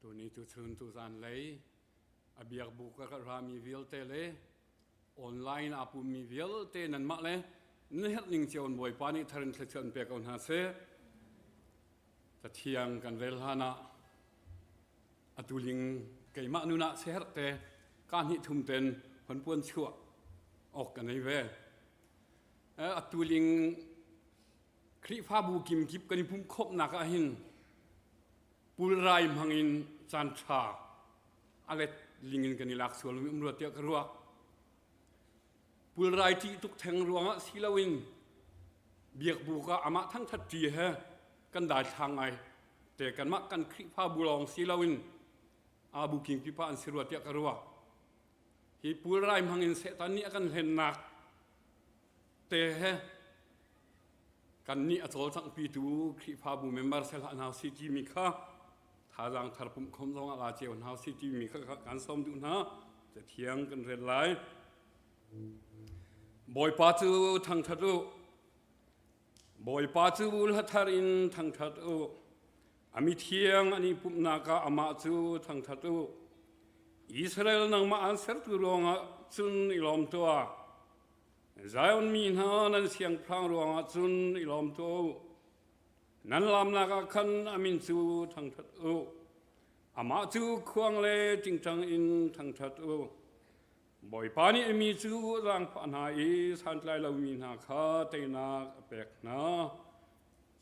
Tuni tuchun tuzan lei a biakbuk a rami vialte le online aa pummi vialte nanmah le na herh ning cio in Bawipa nih thar in thluachuah in pe ko hna seh. Cathiang kan rel hlan ah atu ling keimah nun ah siaherh te ka hnih thum ten hon puan chuah awk ka nei ve. Atu ling Khrihfabu kimkip kan i pumh khawmhnak ah hin pulrai hmang in caan ṭha a let ling in kan i lak sual mi um rua tiah ka ruah. Pulrai ṭih tuk theng ruangah si loin biakbuk ah amah thangṭhat ṭi he kan daithlang ngai te kanmah kan Khrihfabu lawng si loin aa bu king pipa an si rua tiah ka ruah. Hi pulrai hmang in Satan nih a kan hlennak te he kannih a cawlcanghpitu Khrihfabu member sel hlah hna si timi kha thazaang thar pumh khom zong ah la cio hna si timi kha kan sawm duh hna. Cathiang kan rel lai. Bawipa cu thangṭhat u. Bawipa cu hla thar in thangṭhat u. A mithiang an i pumhnak ah amah cu thangṭhat u. Israel nangmah an sertu ruangah cun i lawm tuah. Zion mi hna nan siangpahrang ruangah cun i lawm tuah u. Nan lamnak ah khan a min cu thangṭhat u. Amah cu khuang le ṭingṭang in thangṭhat u. Bawipa nih a mi cu a zaangfah hna i santlai lomi hna kha teinak a pek hna.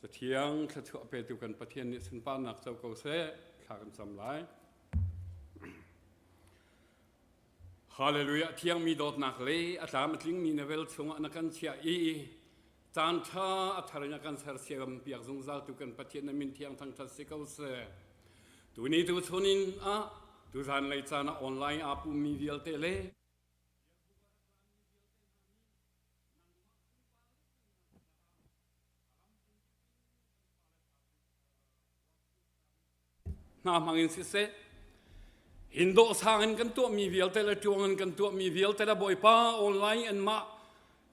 Cathiang thluachuah petu kan Pathian nih sunparnak co ko seh. Thla kan cam lai. Hallelujah thiangmi dawtnak le a tlam a tlingmi na vel chungah na kan chiah i caan ṭha a thar in a kan sersiam piak zungzal tu kan Pathian na min thiang thangṭhat si ko seh. Tuni tu chunin ah tuzan lei caan ah online aa pummi vialte le hna hmang in siseh hindawh sang in kan tuahmi vialte le ṭuang in kan tuahmi vialte le Bawipa online anmah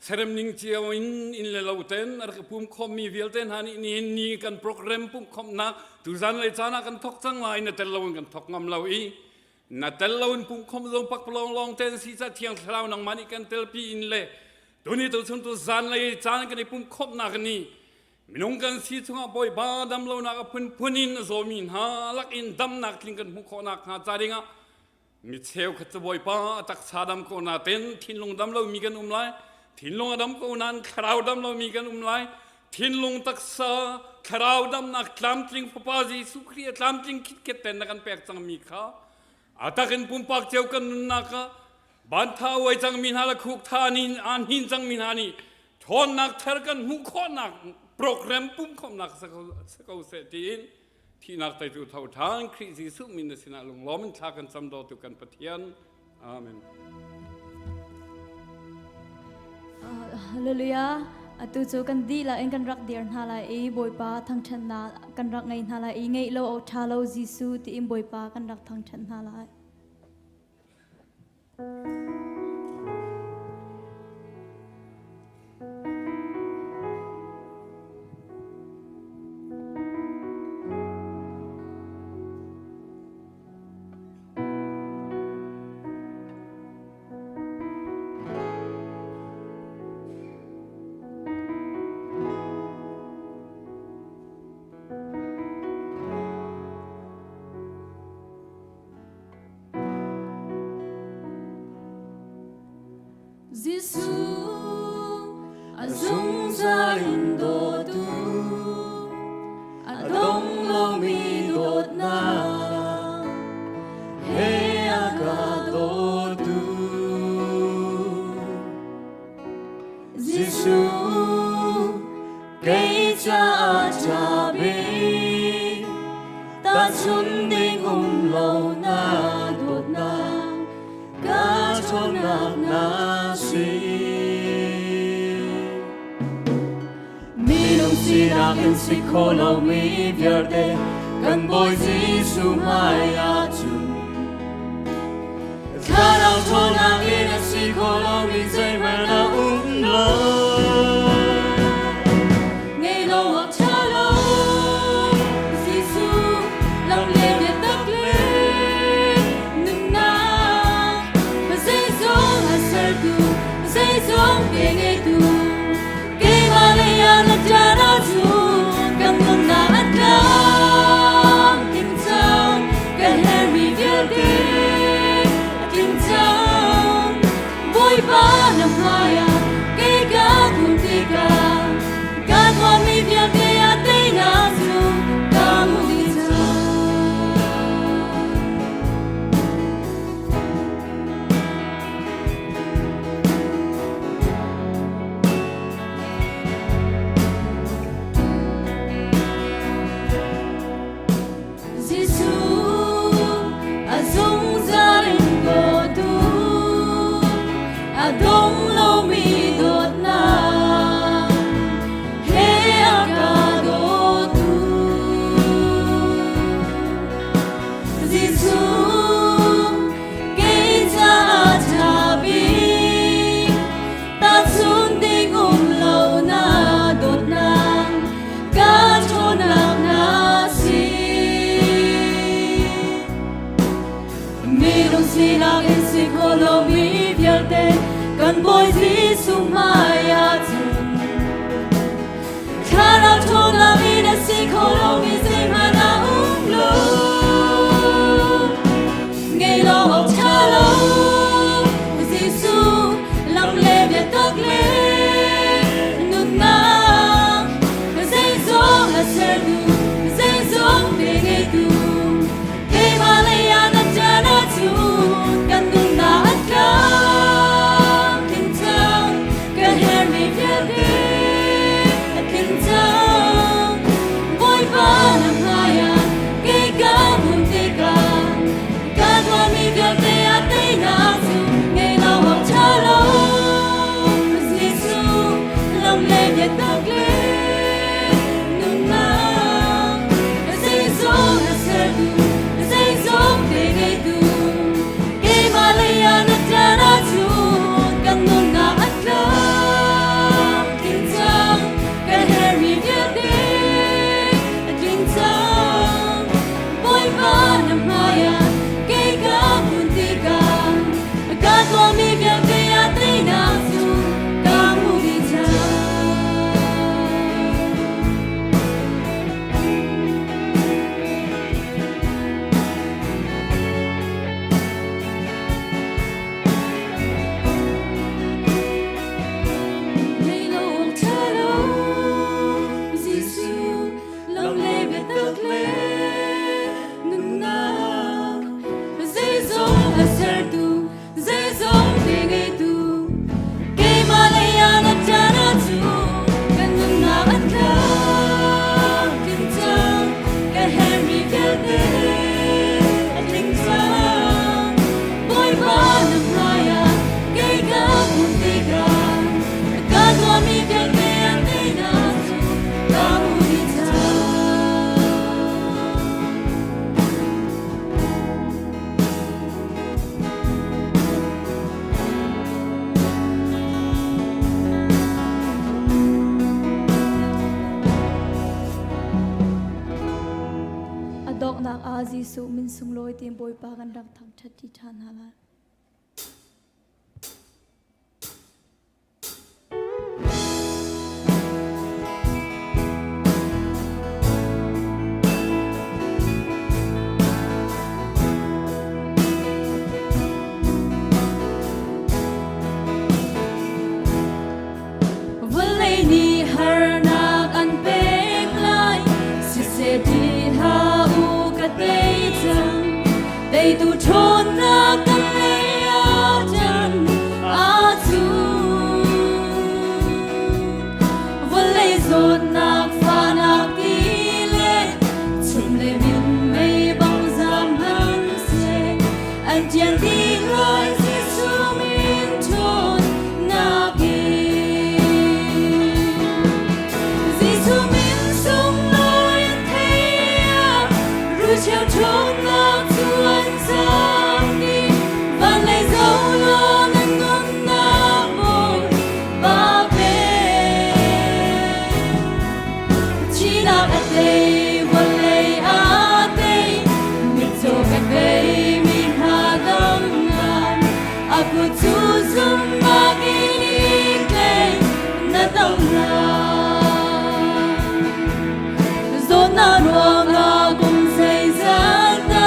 serem ning cio in inn le lo ten a rak pum khawmmi vialte hna nih nihin ni kan program pumh khawmhnak tuzan lei caan ah kan thok cang lai na tel lo in kan thok ngam lo i na tel lo in pumh khawm zong pakpalawng lawng ten si ca thiang thlarau nangmah nih kan telpi in le tuni tu chun tu zan lei caan kan i pumh khawmhnak ni Minung kan si chungah Bawipa damlonak a phunphun in a zawmi hna lakin damnak tling kan hmuh khawhnak hnga ca dingah mi cheukhat cu Bawipa a taksa dam ko nain thinlung dam lomi kan um lai. Thinlung a dam ko nain thlarau dam lomi kan um lai. Thinlung taksa thlarau damnak tlamtling Fapa Jesuh Khrih a tlamtling khitkhet ten na kan pek cangmi kha a takin pumpak cio kan nunnak ah bantha uai cangmi hna le khuk tha nin aan hin cangmi hna nih ṭhawnnak thar kan hmuh khawhnak program pumkhawmnak si ko seh tiin thihnak teitu tho ṭhan Khrih Jesuh min na sinah lunglawm in thla kan cam dawtu kan Pathian. Amen. Hallelujah. Atu cu kan dihlak in kan rak dir hna lai i Bawipa thangṭhatnak kan rak ngei hna lai i ngeih lo awk ṭha lo Jesuh tiin Bawipa kan rak thangṭhat hna lai. Jesuh a zungzal in dawtu a dong lomi dawtnak he a ka dawtu Jesuh kei caah ṭha bik tahchun ding um lo na dawtnak ka ṭhawnnak na si. Minung sinak in si kho lomi vialte kan Bawi Jesuh hmai ah cun Thlarau ṭhawnnak in a si kho lomi zeihmanh a um lo. Ngei lo awk ṭha lo, Jesuh lam le biatak le. kho lomi zeihmanh a um lo. Ngei lo awk ṭha lo, Jesuh lam le biatak le nunnak zeizong a sertu, zeizong pe ngeitu. Keimah lei ah na ṭan ahcun kan nunnak a tlamtling cang. Ka herhmi vialte a tling cang. Bawipa na hmaiah kei ka hmun tikah ka tuahmi vialte a teinak cu ngei lo awk ṭha lo. Jesuh lam le biatak le nunnak zeizong a sertu, zeizong te ngeitu. Keimah lei ah na ṭan ahcun kan nunnak a tlamtling cang. Ka herhmi vialte a tling cang. Bawipa na hmaiah kei ka hmun tikah ka tuahmi vialte a teinak cu ka hmuh dih cang. Ngei lo awk ṭha lo, Jesuh lam le biatak le nunnak zeizong a sertu, zeizong te ngeitu. Keimah lei ah na ṭan ahcun kan nunnak an tlamtling cang. Ka herhmi vialte a tling cang. Bawipa na hmaiah kei ka hmuh tikah ka tuahmi vialte an teinak cu ka hmuh dih cang. A donghnak ah Jesuh min sunglawi tiin Bawipa kan rak thangṭhat ṭi ṭhan hna lai. Vawlei nih harnak an pek lai, siseh ti hlah u ka tei cang. Teitu ṭhawnnak kan lei ahcun aa cu. Vawlei zawtnak fahnak ti le chum le minmei bang zaam hmanhseh an ṭial dih lai Jesuh min ṭhawnnak in. Jesuh min sunglawi an theih ah rucheu ṭhawnnak cu an zaam dih. Van lei zoh law nan nunnak Bawipa pe. Thihnak a tei, vawlei a tei, mitcaw ka tei, mi hna dam A kut cu zumhnak in i tlei, na dam lai. Zawtnak ruangah kum zeizat dah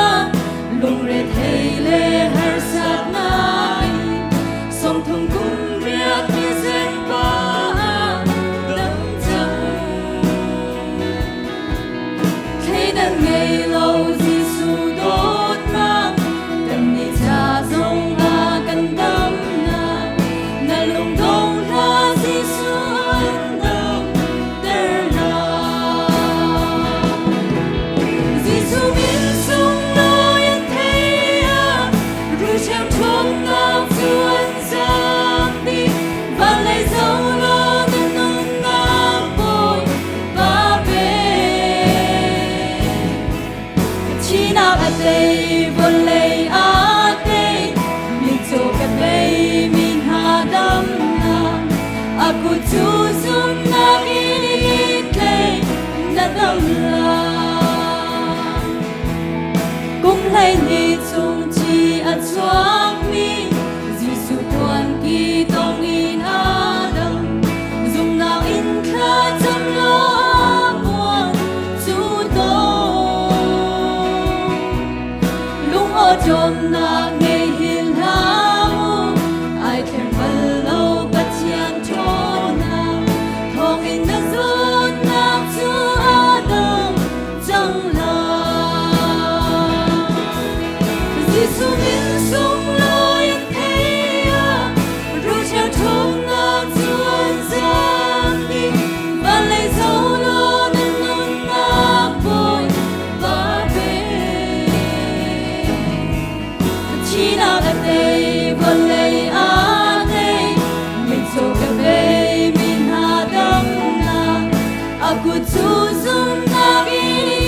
cu zumhnak in i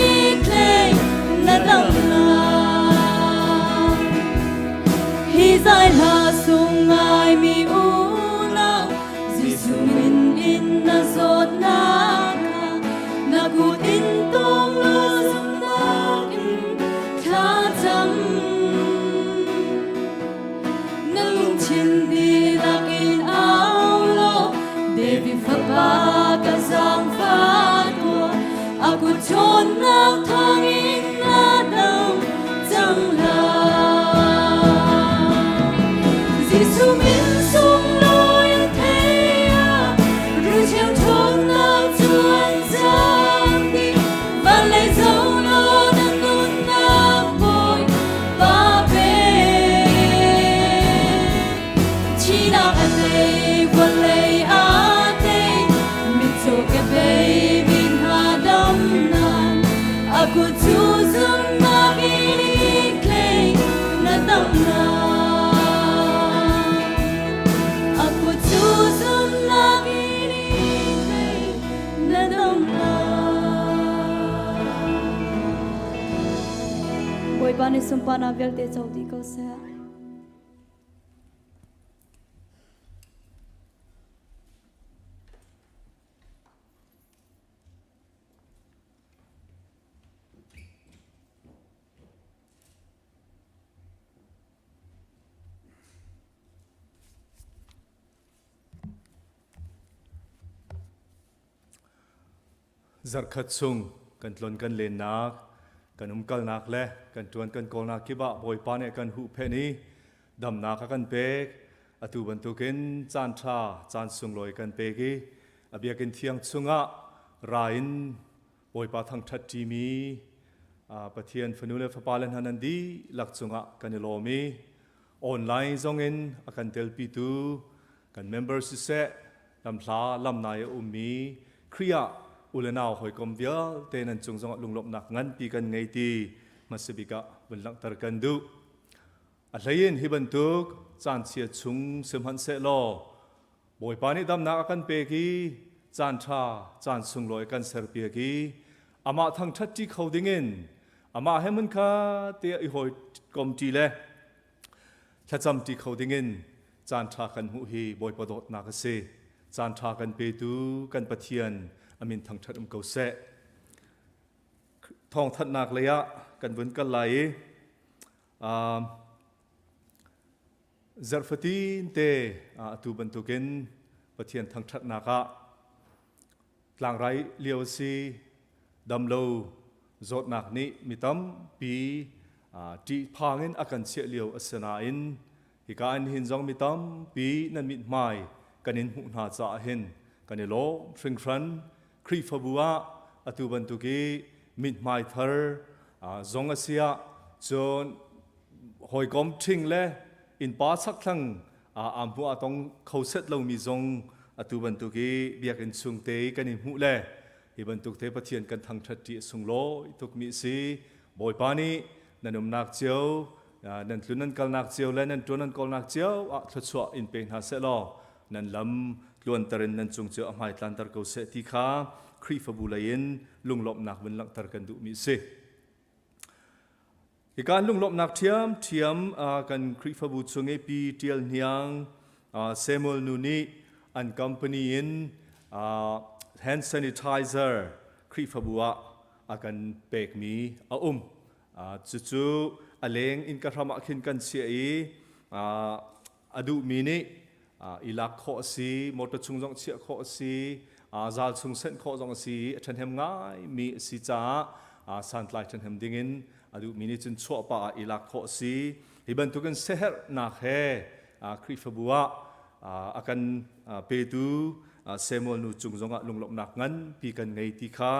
tlei na dam lai. Hi zai hla sung ngaimi unau, Jesuh min in na zawtnak kha na kut in tawng law zumhnak in thlacam. Na lungthin dihlak in au law David fapa ka zaangfah tuah. A kut ṭhawnnak thawngin na dam cang lai. Jesuh min sunglawi a thei ah rucheu ṭhawnnak cu an zaang dih. Van lei zoh law na nunnak bawi Pa pe. Thihnak a tei, vawlei a tei, mitcaw kebei mi hna damnak, a kut cu zumhnak in i tlei na damnak. A kut cu zumhnak in i tlei na damnak. Bawipa nih sunparnak vialte co dih ko seh. Zarhkhat chung kan tlon kan lennak, kan umkalnak le kan ṭuan kan kawlnak kip ah Bawipa nih a kan huhphenh i damnak a kan pek. Atu bantukin caan ṭha, caan sunglawi kan pek i a biakinn thiang chungah ra in Bawipa thangṭhat ṭimi Pathian fanu le fapa le hna nan dihlak cungah kan i lawm i online zongin a kan telpitu kan member siseh lamhla lamnai a ummi Khrih ah u le nau hawikom vialte nan cung zongah lunglawmhnak nganpi kan ngei ti hmasa bik ah vun langhter kan duh. A hleiin hi bantuk caan chia chung sihmanhsehlaw Bawipa nih damnak a kan pek i caan ṭha caan sunglawi kan serpiak i amah thangṭhat ṭi kho dingin amah he hmunkhat te i hawikom ṭi le thlacam ṭi kho dingin caan ṭha kan hmuh hi Bawipa dawtnak a si. Caan ṭha kan petu kan Pathian a min thangṭhat um ko seh. Thawngthanhnak lei ah kan vun kal lai i zarh fatin te atu bantukin Pathian thangṭhatnak ah tlangrai lio a si damlo zawtnak nih mi tampi ṭihphang in a kan chiah lio a si nain hika in hin zong mi tampi nan mithmai kan in hmuh hna caah hin kan i lawm hringhran. Khrihfabu ah atu bantuk i mithmai thar zong a si ah cun hawikom ṭhing le innpa chakthlang aa hmuh aa tong kho set lomi zong atu bantuk i biakinn chung te i kan i hmuh le hi bantuk te Pathian kan thangṭhat ṭi a sunglawi tukmi a si. Bawipa nih nan umnak cio, nan tlun nan kalnak cio le nan ṭuan nan kawlnak cio ah thluachuah in pe hna seh law nan lam tluanter in nan cung cio a hmai tlanter ko seh ti kha Khrihfabu lei in lunglawmhnak vun langhter kan duhmi a si. Hika lunglawmhnak ṭhiamṭhiam kan Khrihfabu chung i Pi Ṭial Hniang Samuel nu nih an company in hand sanitizer Khrihfabu ah a kan pekmi a um. Cucu a leng innka hram ah khin kan chiah i a duhmi nih i lak khawh a si, motor chung zong chiah khawh a si, zal chung senh khawh zong a si i a ṭhahnem ngaimi a si caah santlai ṭhahnem dingin a duhmi nih cun chuah pah ah i lak khawh a si. Hi bantukin siaherhnak he Khrihfabu ah a kan petu Samuel nu cung zongah lunglawmhnak nganpi kan ngei ti kha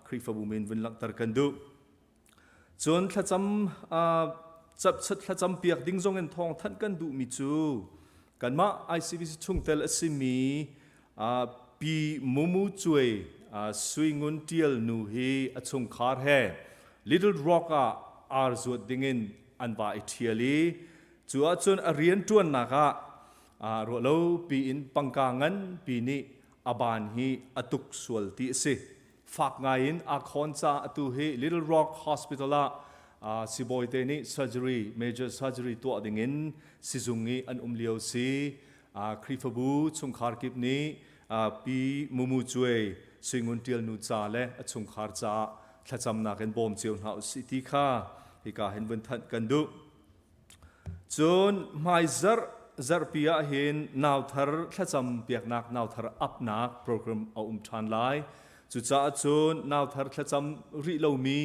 Khrihfabu min vun langhter kan duh. Cun thlacam thlacam piak ding zong in thawng thanh kan duhmi cu kanmah ICBC chungtel a simi Pi Mumu Cuai Sui Ngun Tial nu hi a chungkhar he Little Rock ah ar zuat dingin an va i ṭhial i cu ahcun a rian ṭuannak ah ruahlo piin pangka nganpi nih a ban hi a tuk sual ti a si. Fak ngai in aa khawn caah atu hi Little Rock Hospital ah sibawi te nih surgery, major surgery tuah ding in sizung i an um lio si. Khrihfabu chungkhar kip nih Pi Mumu Cuai Suingun Ṭial nu ca le a chungkhar caah thlacamnak in bawm cio hna usih ti kha hika hin vun thanh kan duh. Cun hmaizarh zarhpi ah hin nauthar thlacam piaknak nauthar apnak program a um ṭhan lai. Cucaah cun nauthar thlacam rih lomi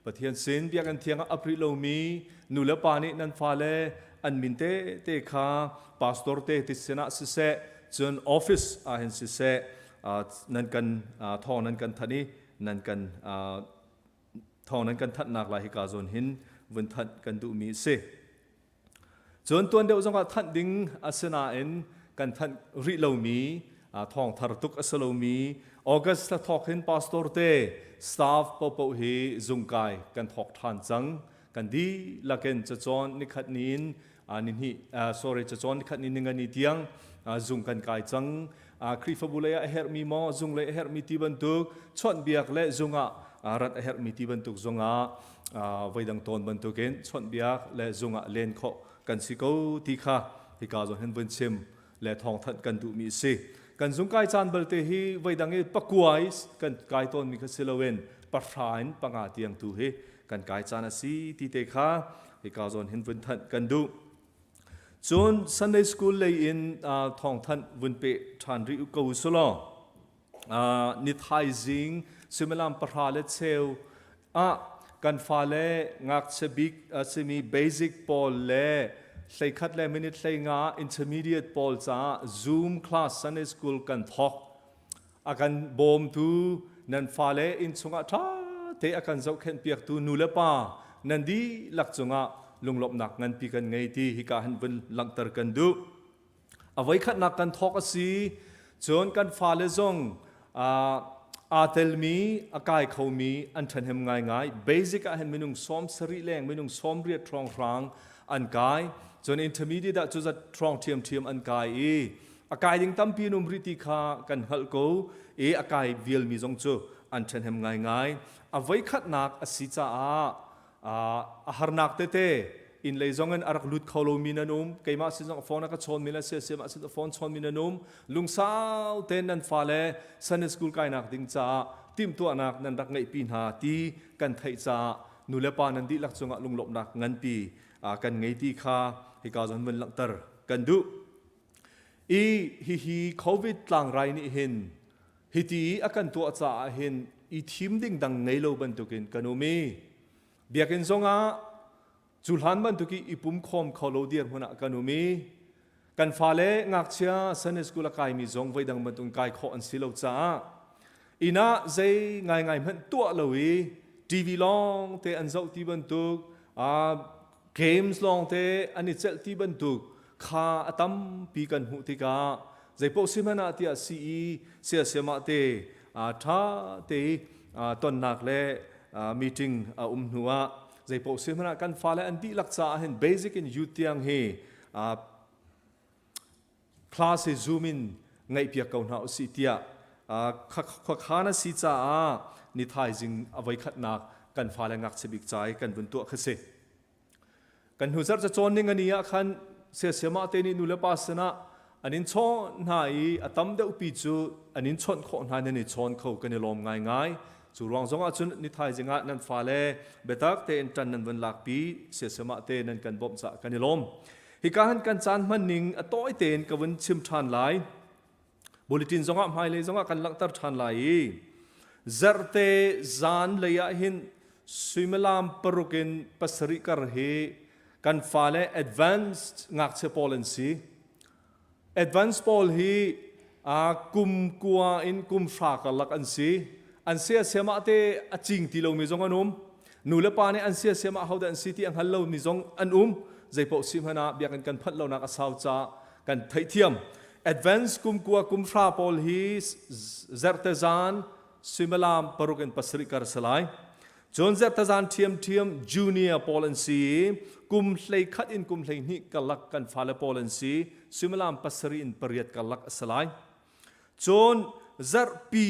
Pathian sin biakinn thiang ah ap rih lomi nu le pa nih nan fale an min tete kha pastor te ti sinah siseh cun office ah hin siseh nan kan thawng nan kan thanh i nan kan thawng nan kan thanhnak lai hika zawn hin vun thanh kan duhmi a si. Cun tuan deuh zongah thanh ding a si nain kan thanh rih lomi thawng thar tuk a si lomi August thla thawk hin pastor te staff popo hi zungkai kan thawk ṭhan cang. Kan dihlak in cacawn nikhat ni in nihnih sorry cacawn nikhat ni ningani tiang zung kan kai cang. Khrihfabu lei ah a herhmi maw zung lei a herhmi ti bantuk chawnhbiak le zung ah rat a herhmi ti bantuk zongah voidang tawn bantukin chawnhbiak le zung ah len khawh kan si ko ti kha hika zawn hin vun chim le thawngthanh kan duhmi a si. Kan zung kai caan balte hi voidang i pakua i kan kai tawnmi kha si loin pahra in panga tiang tu hi kan kai caan a si ti te kha hika zawn hin vun thanh kan duh. Cun Sunday School lei in thawngthanh vun pe ṭhan rih ko usulaw ni thaizing suimilam pahra le cheu ah kan fale ngakchia bik a simi basic pawl le hleikhat le minute hleinga intermediate pawl caah Zoom class Sunday School kan thawk. A kan bawmtu nan fale innchung ah ṭha te a kan zohkhenh piaktu nu le pa nan dihlak cungah lunglawmhnak nganpi kan ngei ti hika hin vun langhter kan duh. A voikhatnak kan thawk a si. Cun kan fale zong aa telmi, a kai khomi an ṭhahnem ngaingai. Basic ah hin minung 70 leng, minung 80 hrawnghrang an kai. Cun intermediate ah cuzat hrawng ṭhiamṭhiam an kai i a kai ding tampi an um rih ti kha kan hngalh ko i a kai vialmi zong cu an ṭhahnem ngaingai. A voikhatnak a si caah a harnak tete inn lei zong in a rak lut kho lomi nan um keimah sin zong phone a ka chawnmi le siasia mah sin phone chawnmi nan um lungsau tein nan fale Sunday school kainak ding caah timhtuahnak nan rak ngeihpi hna ti kan theih caah nu le pa nan dihlak cungah lunglawmhnak nganpi kan ngei ti kha hika zawn vun langhter kan duh i hihi covid tlangrai nih hin hiti i a kan tuah caah hin i thim ding dang ngei lo bantukin kan um i biakinn zongah cu hlan bantuk i i pum khawm kho lo dirhmun ah kan um i kan fale ngakchia Sunday school a kaimi zong voidang bantuk kai khawh an si lo caah inn ah zei ngaingai hmanh tuah lo i TV lawng te an zoh ti bantuk games lawng te an i celh ti bantuk kha a tampi kan hmuh tikah zeipaoh si hmanh ah tiah CE siasiamah te ṭha te tonnak le meeting a um hnu ah zeipaoh si hmanh ah kan fale an dihlak caah hin basic in youth tiang hi class hi zoom in ngaihpiak ko hna usih tiah khuakhan a si caah ni thaizing a voikhatnak kan fale ngakchia bik ca i kan vun tuah kha si. Kan hnu zarh cacawn ning ani ah khan siasiamah te nih nu le pa sinah an in chawnh hna i a tam deuhpi cu an in chawnh khawh hna nan i chawn kho kan i lawm ngaingai. Cu ruang zong ah cun ni thaizing ah nan fale biatak tein ṭan nan vun lakpi siasiamah te nan kan bawmh caah kan i lawm. Hika han kan caan hman ning a tawi tein ka vun chim ṭhan lai. Bulletin zongah hmailei zongah kan langhter ṭhan lai i zarhte zan lei ah hin suimilam paruk in pasarih kar hi kan fale advanced ngakchia pawl an si. Advanced pawl hi kum kua in kum hra karlak an si. An siasiam ah te a cing ti lomi zong an um. Nu le pa nih an siasiam ah hodah an si ti a hngal lomi zong an um. Zeipaoh si hmanh ah biakinn kan phanh lonak a sau caah kan theihthiam. Advance kum kua kum hra pawl hi zerte zan suimilam paruk in pasarih kar si lai. Cun zerte zan ṭhiamṭhiam junior pawl an si i kum hlei khat in kum hlei hnih karlak kan fale pawl an si suimilam pasarih in pariat karlak a si lai. Cun zarhpi.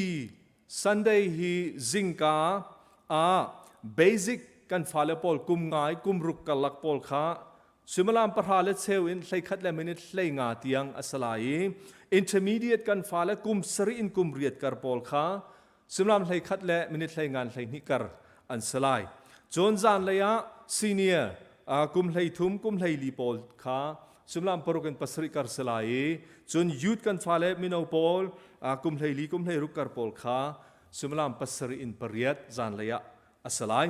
Sunday hi zingka ah basic kan fale pawl kum ngai kum ruk karlak pawl kha suimilam pahra le cheu in 11 le minute 15 tiang a si lai i intermediate kan fale kum sarih in kum riat kar pawl kha suimilam 11 le minute 15 12 kar an si lai. Cun zanlei ah senior kum 13 kum 14 pawl kha suimilam 6 in 7 kar si lai i cun youth kan fale mino pawl kum 14 kum 16 kar pawl kha suimilam 7 in 8 zanlei ah a si lai.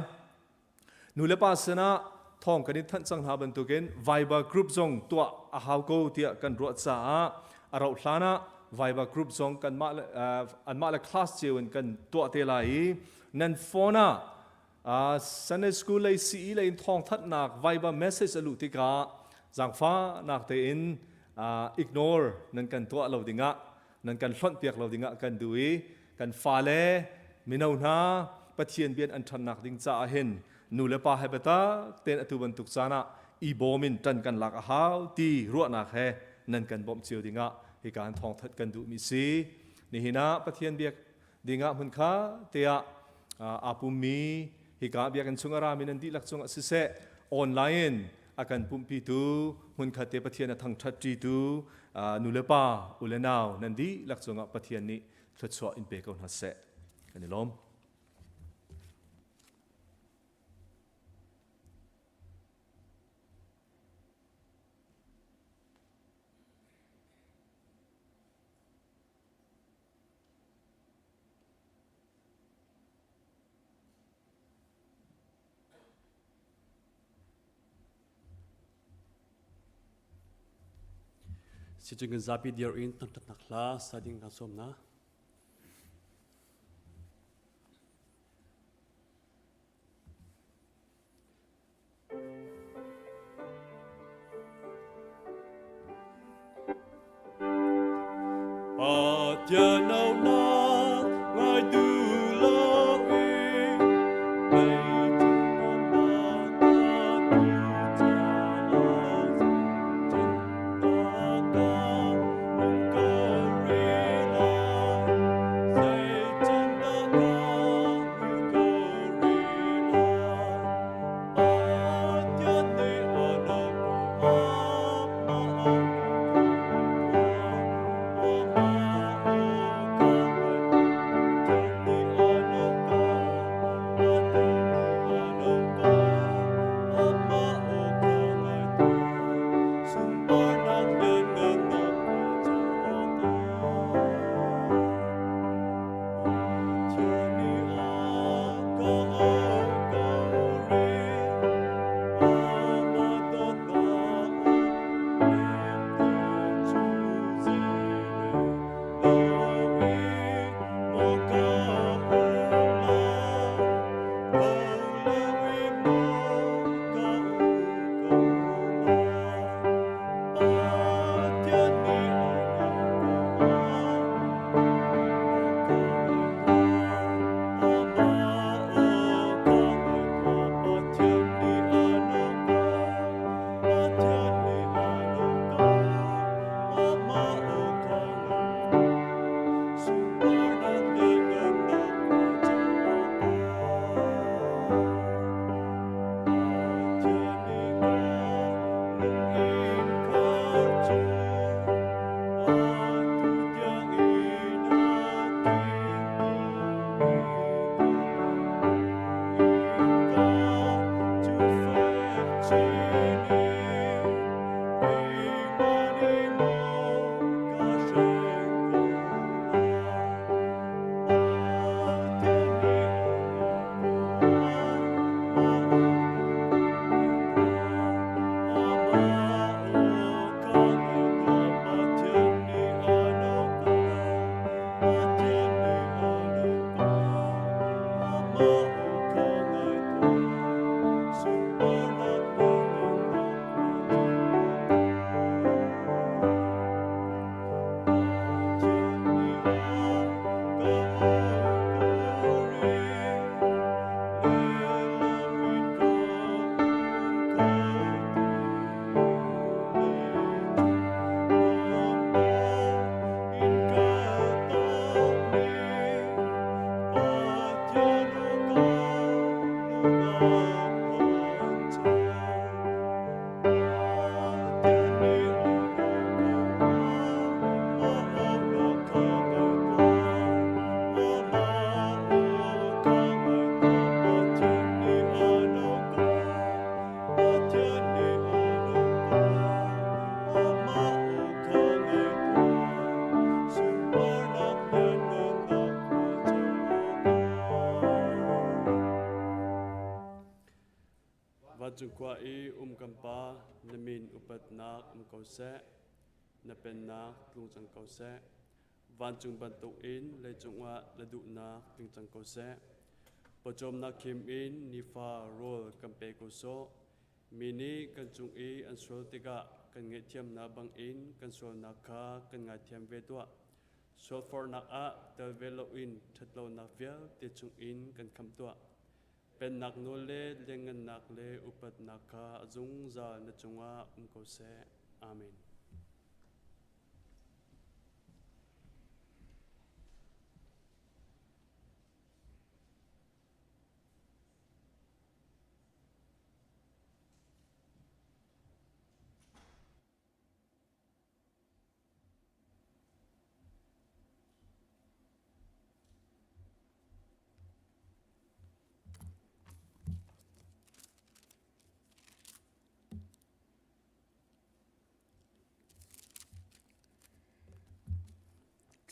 Nu le pa sinah thawng kan in thanh cang hna bantukin Viber group zong tuah a hau ko tiah kan ruah caah a rauh hlan ah Viber group zong kanmah le anmah le class cio in kan tuah te lai i nan phone ah Sunday school lei CE lei in thawngthanhnak Viber message a luh tikah zaangfahnak tein ignore nan kan tuah lo dingah nan kan hlonhpiak lo dingah kan duh i kan fale mino hna Pathian bian an ṭhannak ding caah hin nu le pa he biatak tein atu bantuk caan ah i bawm in ṭan kan lak a hau ti ruahnak he nan kan bawmh cio dingah hika in thawngthat kan duhmi si. Nihin ah Pathian biak dingah hmunkha te ah aa pummi hika biakinn chung a rami nan dihlak cungah siseh online in a kan pumhpitu hmunkhat te Pathian a thangṭhatṭitu nu le pa u le nau nan dihlak cungah Pathian nih thluachuah in pe ko hna seh. Kan i lawm. Sicung kan zapi dir in thangṭhatnak hla sa ding kan sawm hna. Pathian aunak ngai tu lo i leicung nuamhnak ka tu caah cinta ka um ko rih lai. Zeitindah ka hmu ko rih lai? Pathian nih a nak amah a Vancung khua i um kan Pa, na min upatnak um ko seh. Na pennak tlung cang ko seh. Vancung bantukin leicung ah na duhnak tling cang ko seh. Pawcawmnak khim in nifa rawl kan pe ko sawh. Mi nih kan cung i an sual tikah kan ngaihthiamnak bangin kan sualnak kha kan ngaithiam ve tuah. Sualforhnak ah tel ve loin ṭhatlonak vialte chungin kan khamh tuah. Pennak nawl le lianngannak le upatnak kha a zungzal na cungah um ko seh. Amen.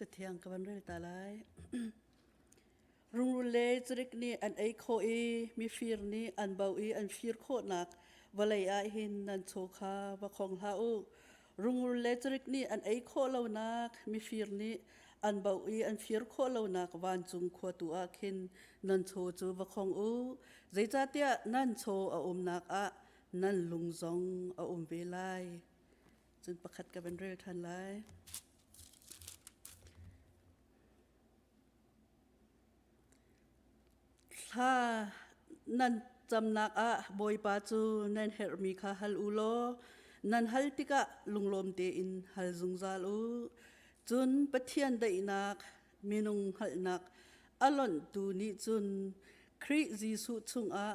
Cathiang ka van rel ta lai. Rungrul le cirik nih an ei khawh i mifir nih an bauh i an fir khawhnak vawlei ah hin nan chaw kha va khong hlah u. Rungrul le cirik nih an ei khawh lonak mifir nih an bauh i an fir khawh lonak vancung khua tu ah khin nan chaw cu va khong u. Zeicahtiah nan chaw a umnak ah nan lung zong a um ve lai. Cun pakhat ka van rel ṭhan lai. Thla nan camnak ah Bawipa cu nan herhmi kha hal u law nan hal tikah lunglawm tein hal zungzal u. Cun Pathian daihnak minung hngalhnak a lonhtu nih cun Khrih Jesuh chungah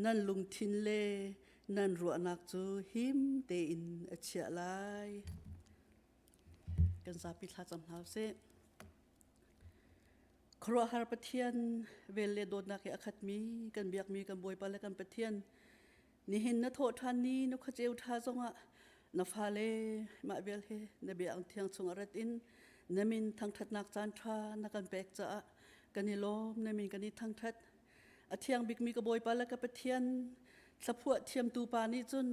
nan lungthin le nan ruahnak cu him tein a chiah lai. Kan zapi thla cam hna usih. Khuaruahhar Pathian vel le dawtnak he a khatmi kan biakmi kan Bawipa le kan Pathian nihin na thawh ṭhan ni na khuaceu ṭha zongah na fale mah vial he na bia ang thiang chungah rat in na min thangṭhatnak caan ṭha na kan pek caah kan i lawm na min kan i thangṭhat A thiang bikmi ka Bawipa le ka Pathian thlaphuah thiamtu pa nih cun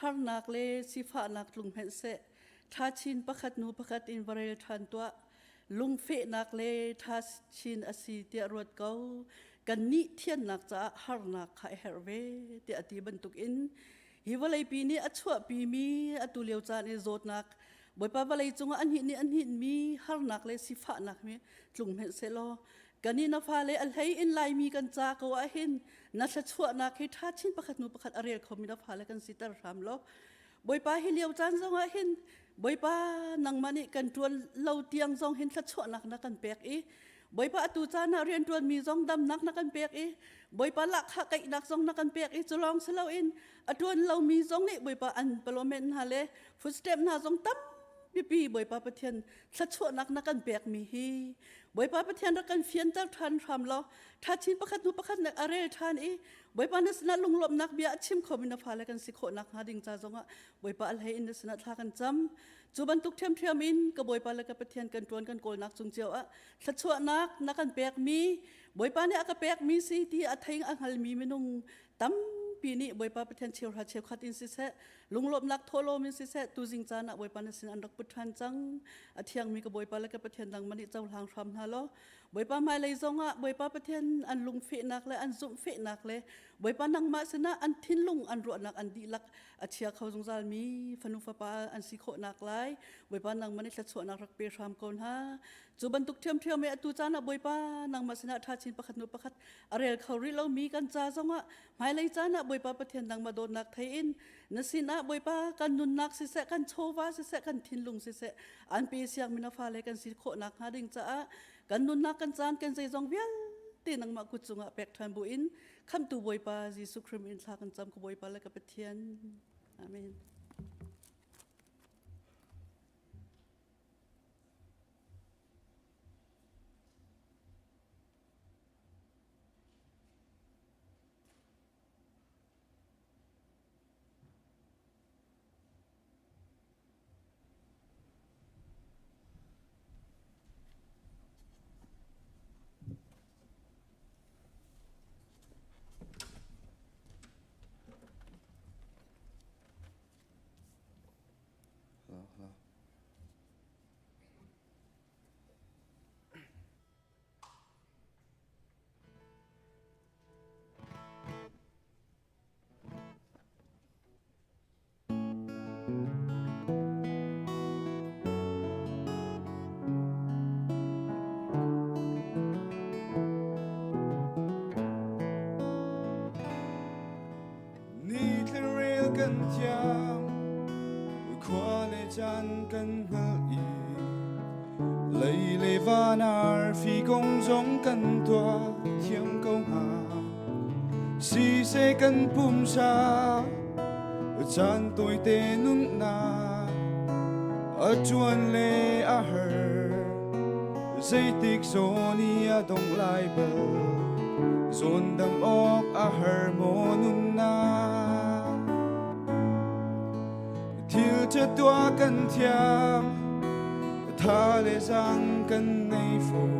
harnak le sifahnak tlung hmenh seh ṭha chin pakhat hnu pakhat in va rel ṭhan tuah. Lungfehnak le ṭha chin a si tiah ruat ko. Kannih thiannak caah harnak kha a herh ve tiah a ti bantukin hi vawleipi nih a chuahpimi atu lio caan i zawtnak Bawipa vawlei cungah a hnih nih a hninhmi harnak le sifahnak hi tlung hmenh sehlaw Kan i na fale a hlei in Laimi kan ca ko ahhin na thluachuahnak hi ṭha chin pakhat hnu pakhat a rel khomi na fale kan siter hram lo. Bawipa hi lio caan zong ah hin Bawipa nangmah nih kan ṭuan lo tiang zong hin thluachuahnak na kan pek i Bawipa atu caan ah rianṭuanmi zong damnak na kan pek i Bawipa lahkhah kaihnak zong na kan pek i culawng si loin a ṭuan lomi zong nih Bawipa an parliament hna le footstep hna zong tam biapi Bawipa Pathian thluachuahnak na kan pekmi hi Bawipa Pathian rak kan fianter ṭhan hram law ṭha chin pakhat hnu pakhat nak a rel ṭhan i Bawipa na sinah lunglawmhnak bia a chim khomi na fale kan si khawh nakhnga ding ca zongah Bawipa a hlei in na sinah thla kan cam. Cu bantuk ṭhiamṭhiam in ka Bawipa le ka Pathian kan ṭuan kan kawlnak cung cio ah thluachuahnak na kan pekmi Bawipa nih a ka pekmi si ti a thei a hngalmi minung tampi nih Bawipa Pathian cheuhra cheukhat in siseh lunglawmhnak thawhlawm in siseh tuzing caan ah Bawipa na sin an rak put ṭhan cang. A thiangmi ka Bawipa le ka Pathian nangmah nih cohlang hram hna law Bawipa hmailei zongah Bawipa Pathian an lungfehnak le an zumhfehnak le Bawipa nangmah sinah an thinlung an ruahnak an dihlak a chia kho zungzalmi fanu fapa an si khawhnak lai Bawipa nangmah nih thluachuahnak rak pe hram ko hna. Cu bantuk ṭhiamṭhiam i atu caan ah Bawipa nangmah sinah ṭha chin pakhat hnu pakhat a rel kho rih lomi kan ca zongah hmailei caan ah Bawipa Pathian nangmah dawtnak thei in na sinah Bawipa kan nunnak siseh kan chawva siseh kan thinlung siseh an pe siangmi na fale kan si khawh nakhnga ding caah kan nunnak kan caan kan zeizong vialte nangmah kut cungah pek ṭhan bu in khamhtu Bawipa Jesuh Khrih in thla kan cam ka Bawipa le ka Pathian. Amen. kan thiam, khua le caan kan hngalh i lei le van arfi kong zong kan tuah thiam ko hnga. Siseh kan pumsa caan tawite nunnak a ṭuan le a har, zeitik zawn i a dong lai bal, zawn dam awk a har maw nunnak. Thil ṭha tuah kan thiam, tha le zaang kan nei fawn.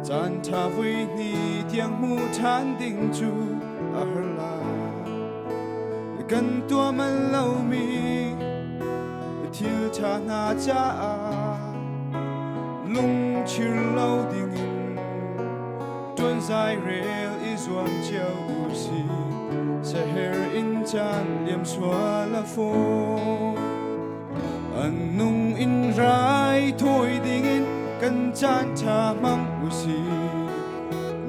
Caan ṭha vui hni tiang hmu ṭhan ding cu a har lai. Kan tuah man lomi thil ṭha hna caah lungchir lo dingin ṭuan zai rel i zuam cio u si. Saher in caan liam sual a fawn. An nung in rai thawi dingin kan caan ṭha hmang u si.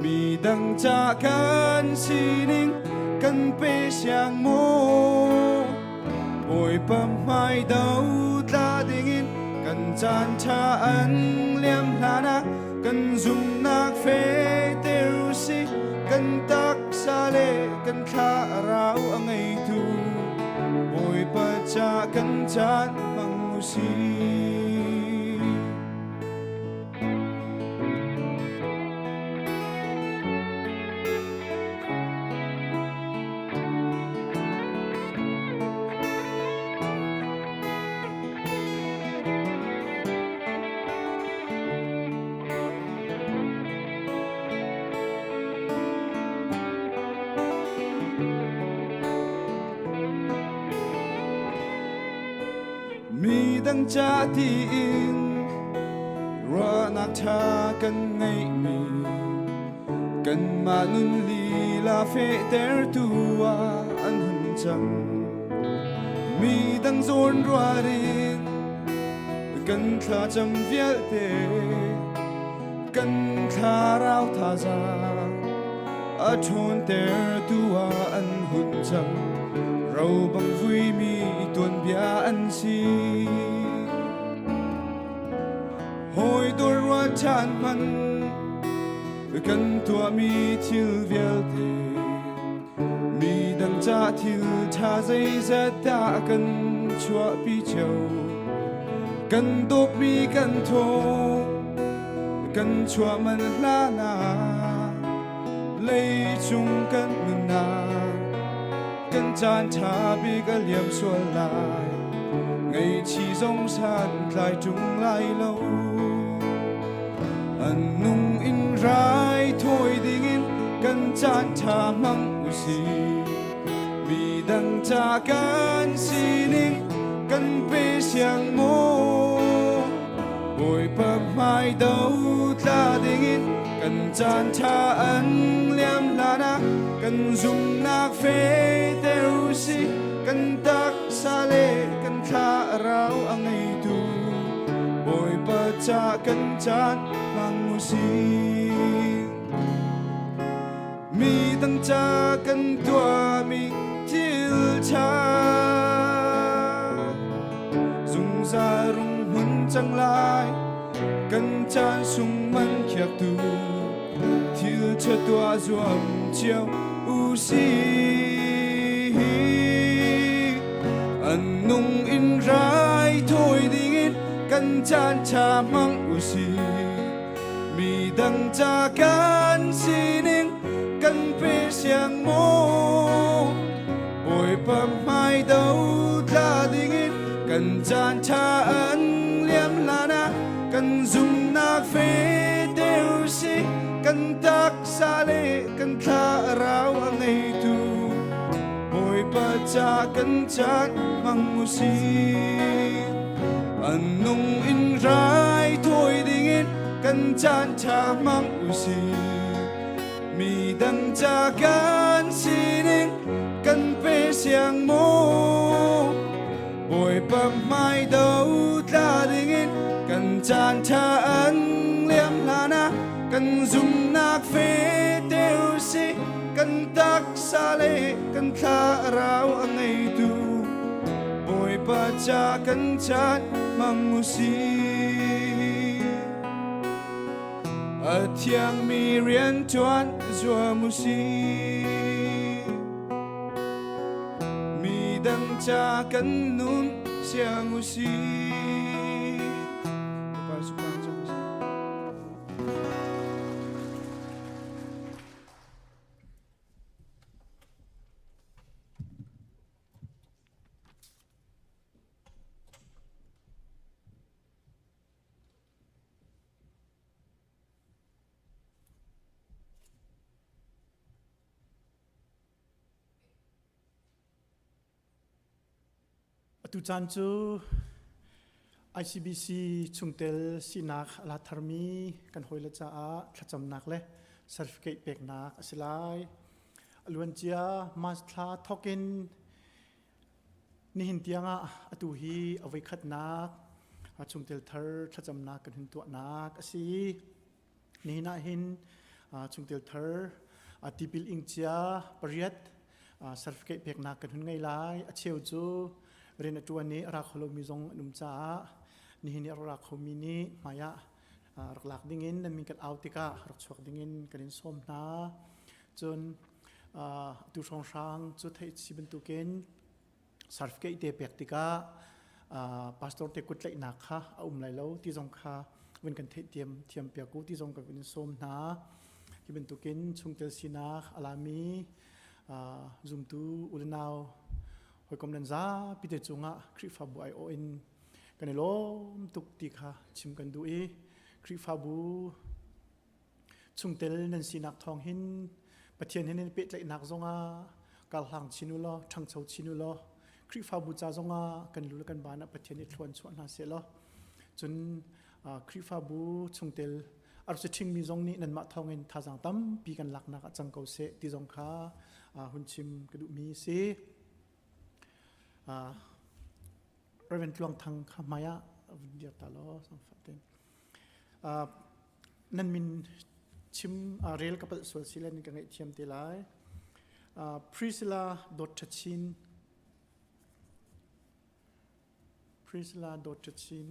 Mi dang ca kan sining kan pe siang maw? Bawipa hmai do tla dingin kan caan ṭha an liam hlanah kan zumhnak fehter u si. Kan taksa le kan thlarau a ngeitu Bawipa ca kan caan hmang u si. Mi dang ca tiin ruahnak ṭha kan ngeihmi kanmah nun lila fehtertu ah an hun cang. Mi dang zawn ruat in kan thlacam vialte kan thlarau thazaang a ṭhawntertu ah an hun cang. Ro bang vuimi tuanbia an si. Hawi dawr rual ṭhan hmanh kan tuahmi thil vialte mi dang ca thil ṭha zeizat dah kan chuahpi cio. Kan dawtmi kan thaw kan chuah man hlan ah leicung kan nunnak kan caan ṭha bik a liam sual lai, ngaihchih zong san tlai ṭung lai lo. An nung in rai thawi dingin kan caan ṭha hmang u si. Mi dang ca kan sining kan pe siang maw? Bawipa hmai do tla dingin kan caan ṭha an liam hlanah kan zumhnak fehter u si. Kan taksa le kan thlarau a ngeitu Bawipa ca kan caan hmang u si. Mi dang ca kan tuahmi thil ṭha zungzal rung hmun cang lai. Kan caan sung man khiaktu thil ṭha tuah zuam cio u si. An nung in rai thawi dingin kan caan ṭha hmang u si. Mi dang ca kan sining kan pe siang maw? Bawipa hmai do tla dingin kan caan ṭha an liam hlanah kan zumhnak fehter u si. Kan taksa le kan thlarau a ngeitu Bawipa ca kan caan hmang u si. An nung in rai thawi dingin kan caan ṭha hmang u si. Mi dang ca kan sining kan pe siang maw? Bawipa hmai do tla dingin kan caan ṭha an liam hlanah kan zumhnak fehter u si. Kan taksa le kan thlarau a ngeitu Bawipa ca kan caan hmang usih. A thiangmi rianṭuan zuam usih. Midang ca kan nun siang usih. Bapak Supang Atu caan cu ICBC chungtel sinak a la tharmi kan hawile caah thlacamnak le certificate peknak a si lai. A luancia March thla thawkin nihin tiangah atu hi a voikhatnak chungtel thar thlacamnak kan hun tuahnak a si. Nihin ah hin chungtel thar tipil ingcia pariat certificate peknak kan hun ngei lai. A cheu cu rian a ṭuan i a ra kho lomi zong an um caah nihin i a ra khomi nih hmaiah rak lak dingin nan min kan au tikah rak chuak dingin kan in sawm hna. Cun atu hrawnghrang cu theih si bantukin certificate te pek tikah pastor te kut tlaihnak kha a um lai lo ti zong kha vun kan theih thiam thiam piak u ti zong kan in sawm hna. Hi bantukin chungtel sinak alami zumtu ulenau hawikom nan zapi te cungah Khrihfabu aiawh in kan i lawm tuk ti kha chim kan duh i Khrihfabu Chungtel nan sinak thawng hin Pathian he nan pehtlaihnak zongah karhlang chin u law, ṭhangcho chin u law, Khrihfabu ca zongah kan lu le kan ban ah Pathian i thluan chuah hna seh law, cun Khrihfabu chungtel a rak si ṭhingmi zong nih nanmah thawngin thazaang tampi kan laknak ah cang ko seh ti zong kha hun chim ka duhmi a si. Reverend Tluang Thang kha hmai ah vun dir ta law sangfah tein. Nan min chim rel ka palh sual si le nan ka ngaihthiam te lai. Priscilla Dawt Ṭha Chin Priscilla Dawt Ṭha Chin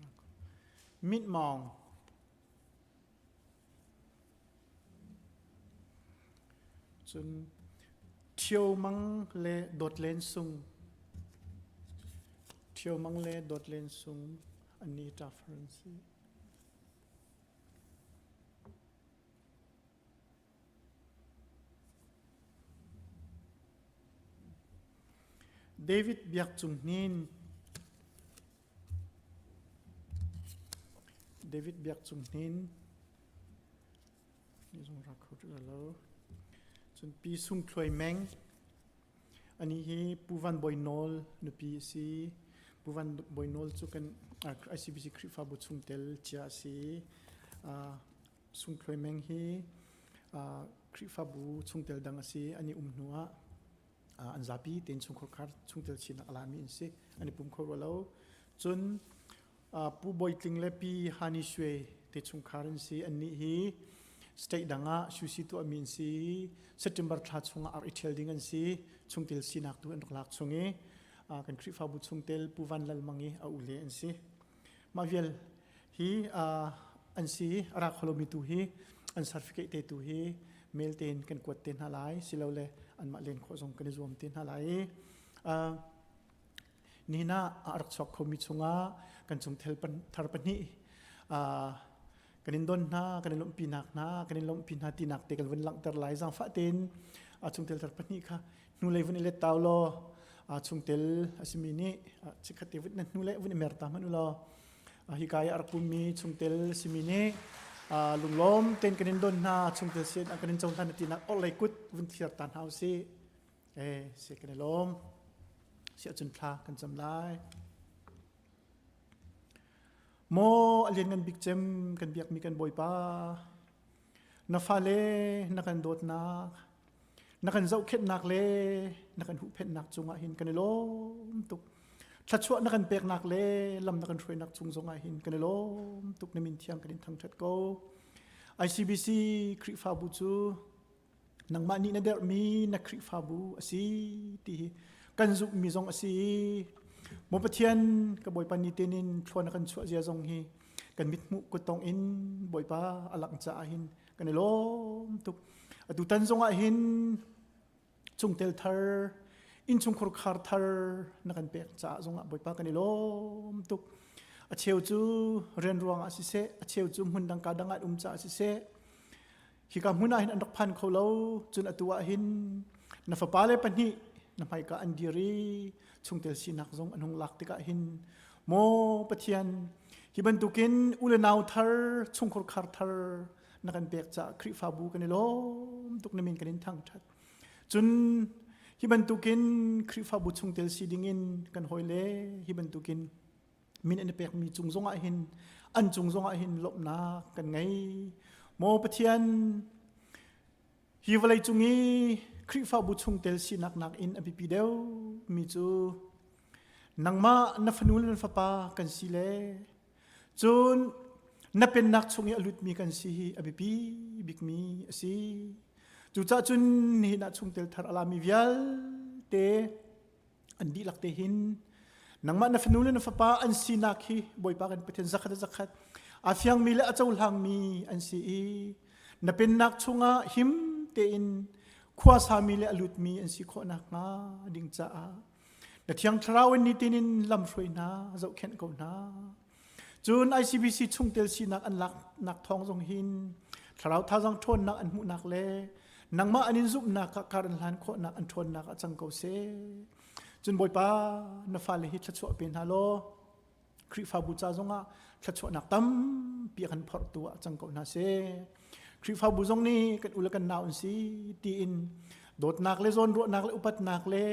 okay. Mint Maung Cun Ṭhio Mang le Dawt Len Sung Ṭhio Mang le Dawt Len Sung annih ṭafar an si. David Biak Cung Hnin David Biak Cung Hnin ni zong rak kho ṭih lo. Cun Pi Sung Thluai Meng ani hi Pu Van Bawi Nawl nupi a si. Pu Van Bawi Nawl cu kan ICBC Khrihfabu chungtel cia a si. Sung Thluai Meng hi Khrihfabu chungtel dang a si. Ani um hnu ah an zapi tein chungkhar khar chungtel sinak a lami an si an i pum kho rua lo cun Pu Bawi Tling le Pi Hani Shwe te chungkhar an si annih hi state dang ah susi tuahmi an si September thla chungah ar i ṭhial ding an si chungtel sinak tu an rak lak chung i kan Khrihfabu chungtel Pu Van Lal Mang i a ule an si Mah vial hi an si a ra kho lomi tu hi an certificate te tu hi mail tein kan kuat te hna lai silole anmah len khawh zong kan i zuam te hna lai i nihin ah a rak chuak khomi chungah kan chungthel thar pahnih kan in don hna kan in lawmhpi nak hna kan in lawmhpi hna tinak te kan vun langhter lai zaangfah tein chungtel thar pahnih kha hnulei vun i let tau law chungtel a simi nih chikkhat te vun na hnulei vun i mer ta hmanh u law hika i a rak pummi chungtel simi nih lunglawm tein kan in don hna chungtel sin kan in cohlan tinak orhlei kut vun thlir ta hna usih eh si kan i lawm si ahcun thla kan cam lai Maw a lianngan bik cem kan biakmi kan Bawipa na fale na kan dawtnak na kan zohkhenhnak le na kan huhphenhnak cungah hin kan i lawm tuk thluachuah na kan peknak le lam na kan hruainak cung zongah hin kan i lawm tuk na min thiang kan in thangṭhat ko. ICBC Khrihfabu cu nangmah nih na derhmi na Khrihfabu a si ti hi kan zumhmi zong a si i maw Pathian ka Bawipa ni tenin thlua na kan chuah zia zong hi kan mithmuh kuttong in Bawipa a langh caah hin kan i lawm tuk. Atu tan zong ah hin chungtel thar innchungkhur khar thar na kan pek caah zongah Bawipa kan i lawm tuk. A cheu cu rian ruangah siseh, a cheu cu hmun dang ka dang ah um caah siseh, hika hmun ah hin an rak phan kho lo cun atu ah hin na fapa le pahnih na hmaika an dir i chungtel sinak zong an hung lak tikah hin maw Pathian hi bantukin u le nau thar chungkhur khar thar na kan pek caah Khrihfabu kan i lawm tuk na min kan in thangṭhat cun hi bantukin Khrihfabu chungtel si dingin kan hawile hi bantukin min an i pekmi cung zongah hin an cung zongah hin lawmhnak kan ngei maw Pathian hi vawlei cung i Khrihfabu chungtel sinak nakin a biapi deuh mi cu nangmah na fanu le na fapa kan si le cun na pennak chung i a lutmi kan si hi a biapi bikmi a si cucaah cun nihin ah chungtel thar a lami vialte an dihlak te hin nangmah na fanu le na fapa an sinak hi Bawipa kan Pathian zakhat a zakhat a fiangmi le a cohlangmi an si i na pennak chungah him tein khua sami le a lutmi an si khawh nakhnga ding caah na thiang thlarau in nitin in lam hruai hna zohkhenh ko hna Cun ICBC chungtel sinak an laknak thawng zong hin thlarau thazang ṭhawnnak an hmuhnak le nangmah an in zumhnak ah kar an hlan khawhnak an ṭhawnnak ah cang ko seh. Cun Bawipa na fale hi thluachuah pe hna law Khrihfabu ca zongah thluachuahnak tampi a kan phorhtu ah cang ko hna seh. Khrihfabu zong nih kan u le kan nau an si tiin dawtnak le zawnruahnak le upatnak le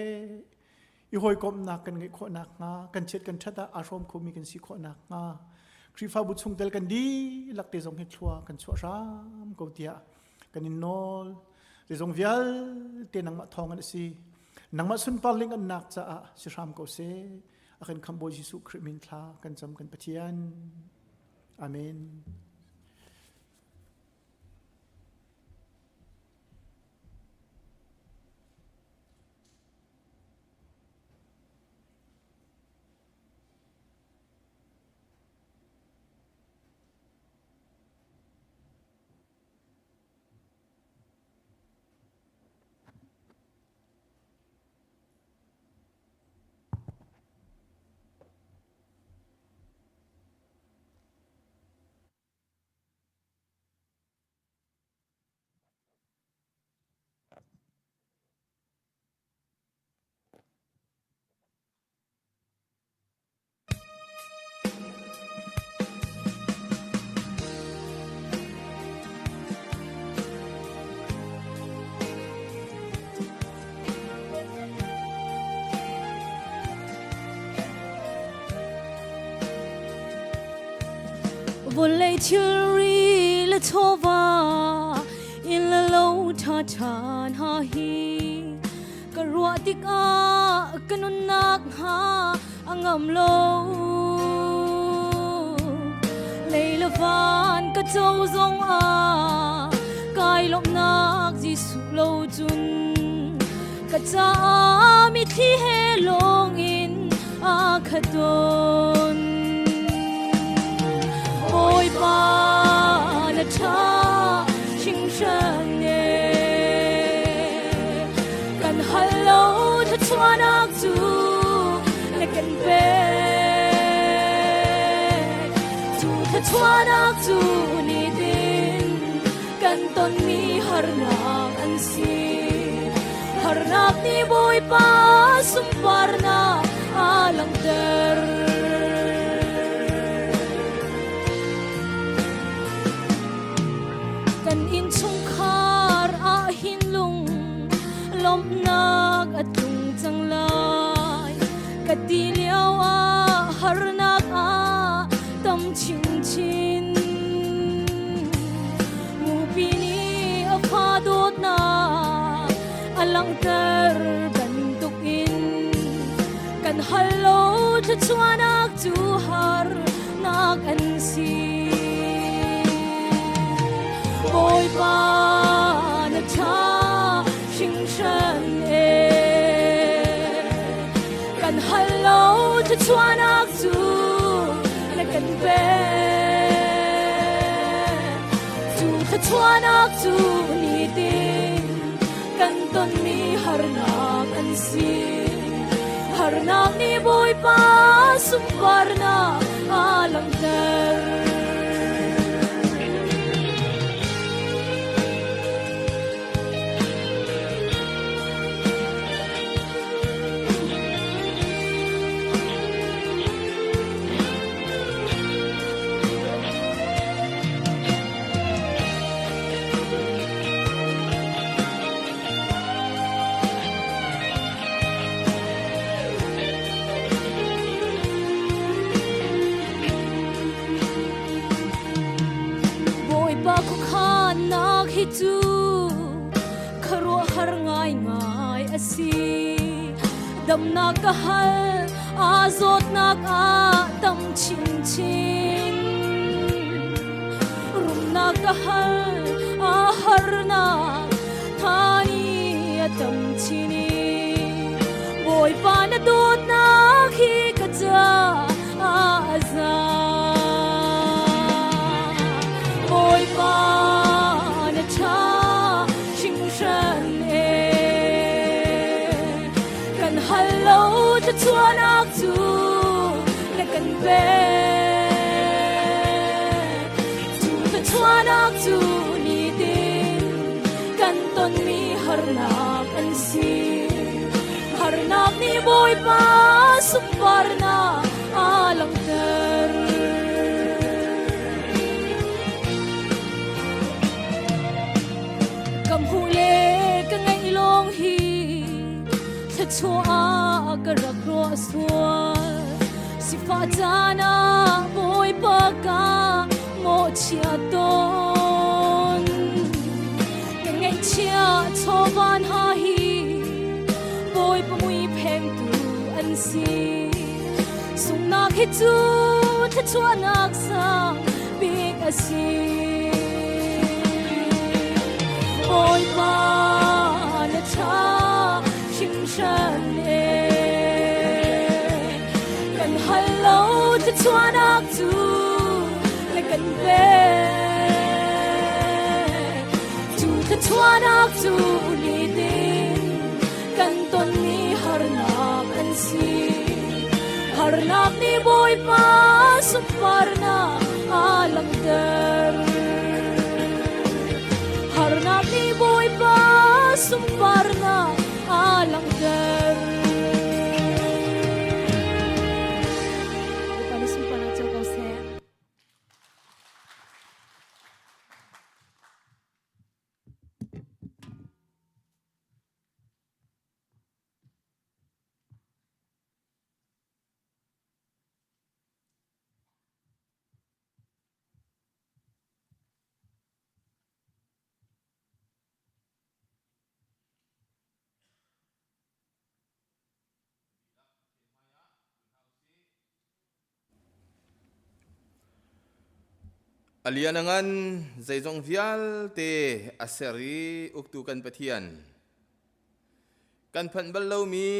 i hawikomhnak kan ngeih khawh nakhnga kan chiat kan ṭhat ah aa hrawm khomi kan si khawh nakhnga Khrihfabu chungtel kan dihlak te zong hi thlua kan chuah hram ko tiah kan in nawl zeizong vialte nangmah thawng an si nangmah sunpar lingannak caah si hram ko seh a kan khamh Bawi Jesuh Khrih min thla kan cam kan Pathian amen Vawlei thilri le chawva in le lo ṭha ṭha hna hi ka ruah tikah ka nunnak hnga a ngam lo. Lei le van ka co zong ah kai lawmhnak Jesuh lo cun ka caah mitthli he lawng in a khat tawn. Bawipa na ṭha hringhran e kan hal lo thluachuahnak cu na kan pek cu thluachuahnak cu nitin kan tonmi harnak an si harnak nih Bawipa sunparnak a langhter kan innchungkhar ah hin lung lawmhnak a tlung cang lai ka ti lio ah harnak ah tam chinchin mupi nih a fa dawtnak a langhter bantuk in kan hal lo thluachuahnak cu harnak an si. Bawipa na ṭha hringhran e. Kan hal lo thluachuahnak cu na kan pek. Cu thluachuahnak cu nitin kan tonmi harnak an si. Harnak nih Bawipa sunparnak aa langhter. Bawipa khuakhannak hi cu khuaruahhar ngaingai a si. Damnak ka hal, aa zawtnak ah tam chinchin. Rumnak ka hal, aa harnak thani a tam chin i Bawipa na dawtnak hi ka caah a za. Bawipa na ṭha hringhran e. Kan hal lo thluachuahnak cu na kan pek. Cu thluachuahnak cu nitin kan tonmi harnak an si. Harnak nih Bawipa sunparnak aa langhter. Ka hmuh le ka ngeih lawng hi thluachuah ah ka rak ruah sual. Sifah caan ah Bawipa ka mawhchiat tawn. Ka ngaihchia chawvan ha hi Bawipa mui phengtu an si. Sungnak hi cu thluachuahnak sang bik a si. Bawipa na ṭha hringhran e. Kan hal lo thluachuahnak cu na kan pek. Cu thluachuahnak cu nitin kan tonmi harnak an si. Harnak nih Bawipa sunparnak aa langhter. Harnak nih Bawipa sunparnak aa langhter. Bawipa nih sunparnak co ko seh. A lian a ngan zeizong vialte a ser i uktu kan Pathian. Kan phanh bal lomi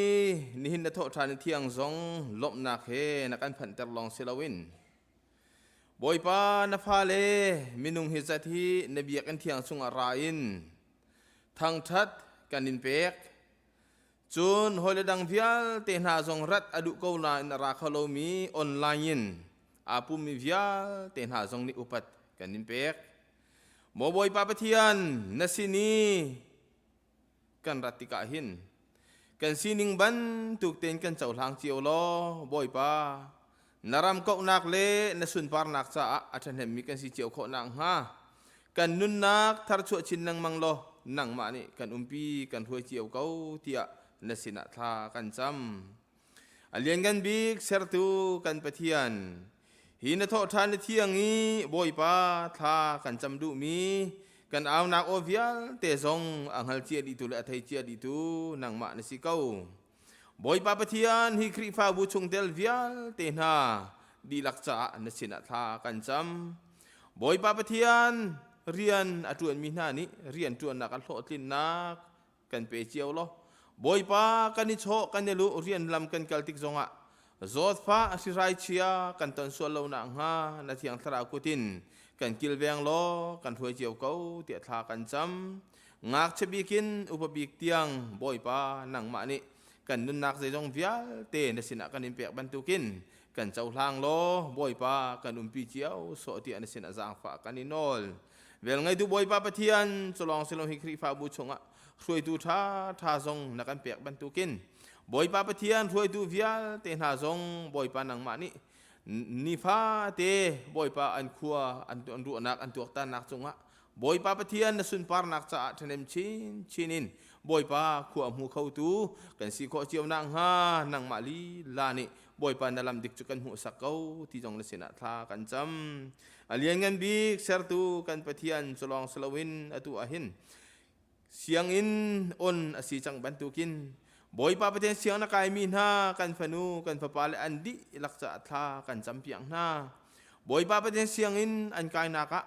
nihin na thawh ṭhan i thiang zong lawmhnak he na kan phanhter lawng si loin Bawipa na fale minung hi zat hi na biakinn thiang chungah ra in thangṭhat kan in pek. Cun hawile dang vialte hna zong rat a duh ko nain a ra kho lomi online in aa pummi vialte hna zong nih upat kan in pek. Maw Bawipa Pathian, na sin i kan rat tikah hin kan sining bantuk tein kan cohlang cio law Bawipa, na ram kauhnak le na sunparnak caah a ṭhahnemmi kan si cio khawh nakhnga kan nunnak tharchuah chin lengmang law nangmah nih kan umpi kan hruai cio ko tiah na sinah thla kan cam. A lianngan bik sertu kan Pathian, hi na thawhṭhan na thiang i Bawipa thla kan cam duhmi kan aunak aw vialte zong a hngal cia dihtu le a thei cia dihtu nangmah na si ko. Bawipa Pathian hi Khrihfabu chungtel vialte hna dihlak caah na sinah thla kan cam. Bawipa Pathian, rian a ṭuanmi hna nih rian ṭuannak an hlawhtlinnak kan pe cio law Bawipa kan i chawh kan i luh rian lam kan kal tik zongah zawtfah hrirai chia kan ton sual lo nak hnga na thiang thlarau kut in kan kilveng law kan hruai cio ko tiah thla kan cam. Ngakchia bik in upa bik tiang Bawipa nangmah nih kan nunnak zeizong vialte na sinah kan in pek bantukin kan cohlang law Bawipa kan umpi cio sawh tiah na sinah zaangfah kan i nawl. Velngeitu Bawipa Pathian culawng silong hi Khrihfabu chungah hruaitu ṭha ṭha zong na kan pek bantukin Bawipa Pathian hruaitu vialte hna zong Bawipa nangmah nih nifate Bawipa an khua an ruahnak an tuaktannak cungah Bawipa Pathian na sunparnak caah ṭhahnem chinchin in Bawipa khua hmu khotu kan si khawh cio nakhnga nangmah lila nih Bawipa na lam dik cu kan hmuhsak ko ti zong na sinah thla kan cam. A lianngan bik sertu kan Pathian cu lawng si loin atu ah hin sianginn on a si cang bantukin Bawipa Pathian siang na kaimi hna kan fanu kan fapa le an dihlak caah thla kan campiak hna. Bawipa Pathian sianginn an kainak ah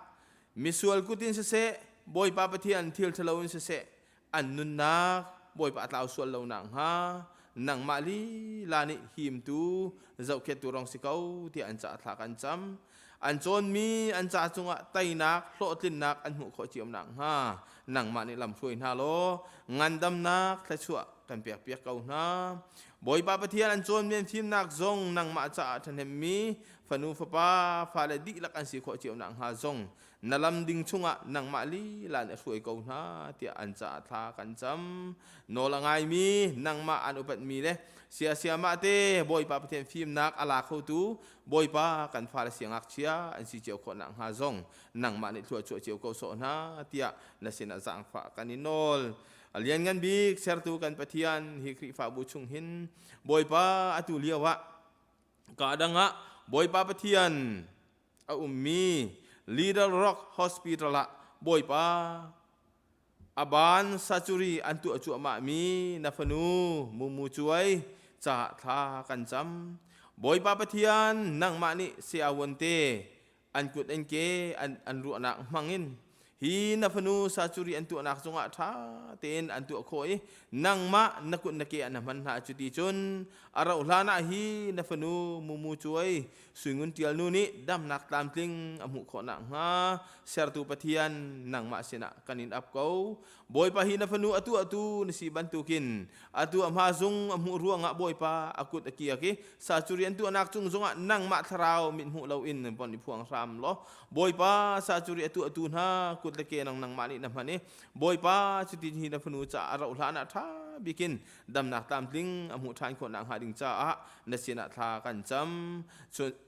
misual kut in siseh Bawipa Pathian thil ṭhalo in siseh an nunnak Bawipa a tlau sual lo nakhnga nangmah lila nih himtu zohkhettu rong si ko tiah an caah thla kan cam. An cawnmi an ca cungah teinak hlawhtlinnak an hmuh khawh cio nakhnga nangmah nih lam hruai hna law ngandamnak thluachuah kan pekpiak ko hna. Bawipa Pathian an cawnmi an fimnak zong nangmah caah ṭhahnemmi fanu fapa fale dihlak an si khawh cio nakhnga zong na lam ding chungah nangmah lila nih a hruai ko hna tiah an caah thla kan cam. Nawl a ngaimi nangmah an upatmi le siasiamah te Bawipa Pathian fimnak a la khotu Bawipa kan fale siangngakchia an si cio khawh nakhnga zong nangmah nih thlua chuah cio ko sawh hna tiah na sinah zaangfah kan i nawl. A lianngan bik sertu kan Pathian hi Khrihfabu chung hin Bawipa atu lio ah ka dang ah Bawipa Pathian a ummi Little Rock Hospital ah Bawipa a ban surgery an tuah cuahmahmi na fanu Mumu Cuai caah thla kan cam. Bawipa Pathian nangmah nih saya te an kut an ke an ruahnak hmangin hi na fanu surgery an tuahnak zongah ṭha tein an tuah khawh i nangmah na kut na ke an hman hna. Cuti cun a rauh hlan ah hi na fanu Mumu Cuai Suingun Ṭial nu nih damnak tlamtling a hmuh khawh nakhnga sertu Pathian nangmah sinah kan in ap ko. Bawipa hi na fanu a tuahtu na si bantukin atu a hma zung a hmuh ruangah Bawipa a kut a kiak i sacuri an tuahnak cung zongah nangmah thlarau mit hmuh loin von i phuang hram law Bawipa sacuri a tuahtu hna kut le ke nang nangmah nih na hman i Bawipa cutin hi na fanu caah a rauh hlan ah ṭha bikin damnak tlamtling a hmuh ṭhan khawh nakhnga ding caah na sinah thla kan cam.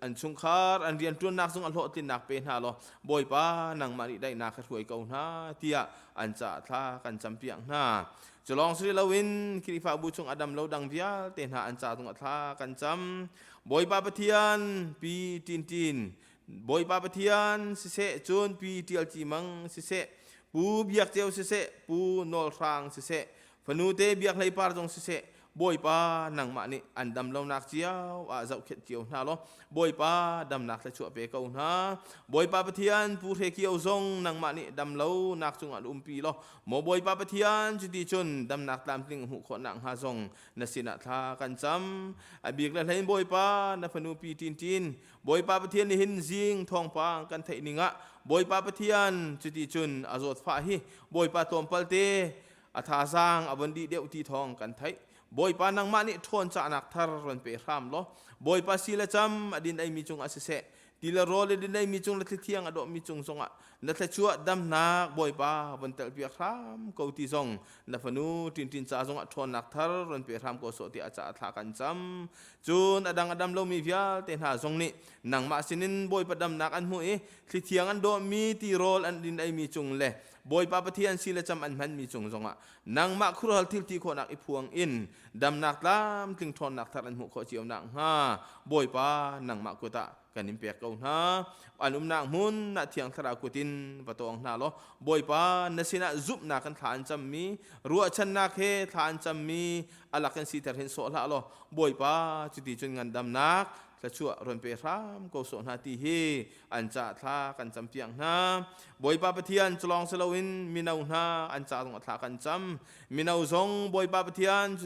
An chungkhar an rianṭuannak zong a hlawhtlinnak pe hna law Bawipa nangmah nih daihnak kha hruai ko hna tiah an caah thla kan campiak hna. Cu lawng si loin Khrihfabu chung a dam lo dang vialte hna an ca zongah thla kan cam. Bawipa Pathian pi Tintin, Bawipa Pathian siseh, cun pi Ṭial Ci Mang siseh, Pu Biak Ceu siseh, Pu Nawl Hrang siseh, fanute Biak Hlei Par zong siseh, Bawipa nangmah nih an dam lonak cio ah zohkhenh cio hna law Bawipa damnak thluachuah pe ko hna. Bawipa Pathian Pu Hre Kio zong nangmah nih dam lonak cungah na umpi law maw Bawipa Pathian cuti cun damnak tlamtling hmuh khawh nakhnga zong na sinah thla kan cam. A bik le hlein Bawipa na fanu Pi Tin Tin Bawipa Pathian nih hin zing thawngpang kan theih ning ah Bawipa Pathian cuti cun a zawtfah hi Bawipa tlawmpal te a thazaang a von dih deuh ti thawng kan theih. Bawipa nangmah nih ṭhawn cahnak thar ron pe hram law Bawipa si le cam a din eimi cungah siseh ti le rawl a din eimi cung le thlithiang a dawhmi cung zongah na thluachuah damnak Bawipa von telhpiak hram ko ti zong na fanu Tintin ca zongah ṭhawnnak thar ron pe hram ko sawh tiah a caah thla kan cam. Cun a dang a dam lomi vialte hna zong nih nangmah sinin Bawipa damnak an hmuh i thlithiang an dawhmi tirawl an din eimi cung le Bawipa Pathian si le cam an hmanmi cung zongah nangmah khuaruahhar thil ti khawhnak i phuang in damnak tlamtling ṭhawnnak thar an hmuh khawh cio nakhnga Bawipa nangmah kut ah kan in pek ko hna. An umnak hmun ah Thiang Thlarau kut in va tawng hna law Bawipa na sinah zumhnak kan thla an cammi ruahchannak he thla an cammi a lak in siter hin sawh hlah law Bawipa cuti cun ngandamnak. thluachuah ron pe hram ko sawh hna ti hi an ca thla kan cam piak hna. Bawipa Pathian culawng si loin mino hna an ca zong a thla kan cam. Mino zong Bawipa Pathian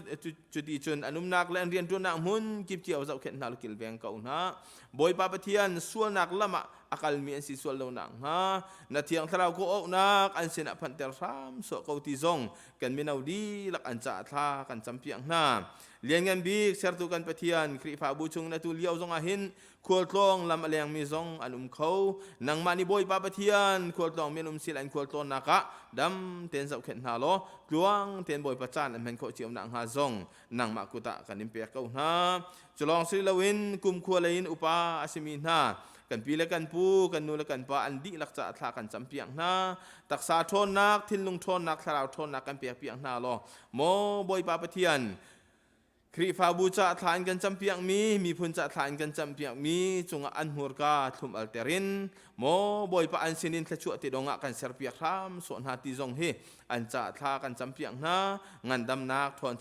cuti cun an umnak le an rianṭuannak hmun kip cio zohkhenh hna kilveng ko hna. Bawipa Pathian sualnak lam ah a kalmi an si sual lo nakhnga na thiang thlarau ko auhnak an sinah phanhter hram sawh ko ti zong kan mino dihlak an caah thla kan campiak hna. Lianngan bik sertu kan Pathian Khrihfabu chung na tu lio zong ah hin khualtlawng lam a lengmi zong an um kho. Nangmah nih Bawipa Pathian khualtlawng mi an um sil an khualtlawnnak ah dam tein zohkhenh hna law tluang tein Bawipa caan an hman khawh cio nakhnga zong nangmah kut ah kan in pek ko hna. Culawng si loin kumkhua lei in upa a simi hna kan pi le kan pu kan nu le kan pa an dihlak caah thla kan campiak hna. Taksa ṭhawnnak, thinlung ṭhawnnak, thlarau ṭhawnnak kan pek piak hna law maw Bawipa Pathian Khrihfabu ca thla in kan campiakmi, miphun ca thla in kan campiakmi cungah an hmurka thlum alter in maw Bawipa an sinin thluachuah ti dongah kan serpiak hram sawh hna ti zong hi an ca thla kan campiak hna ngandamnak ṭhawn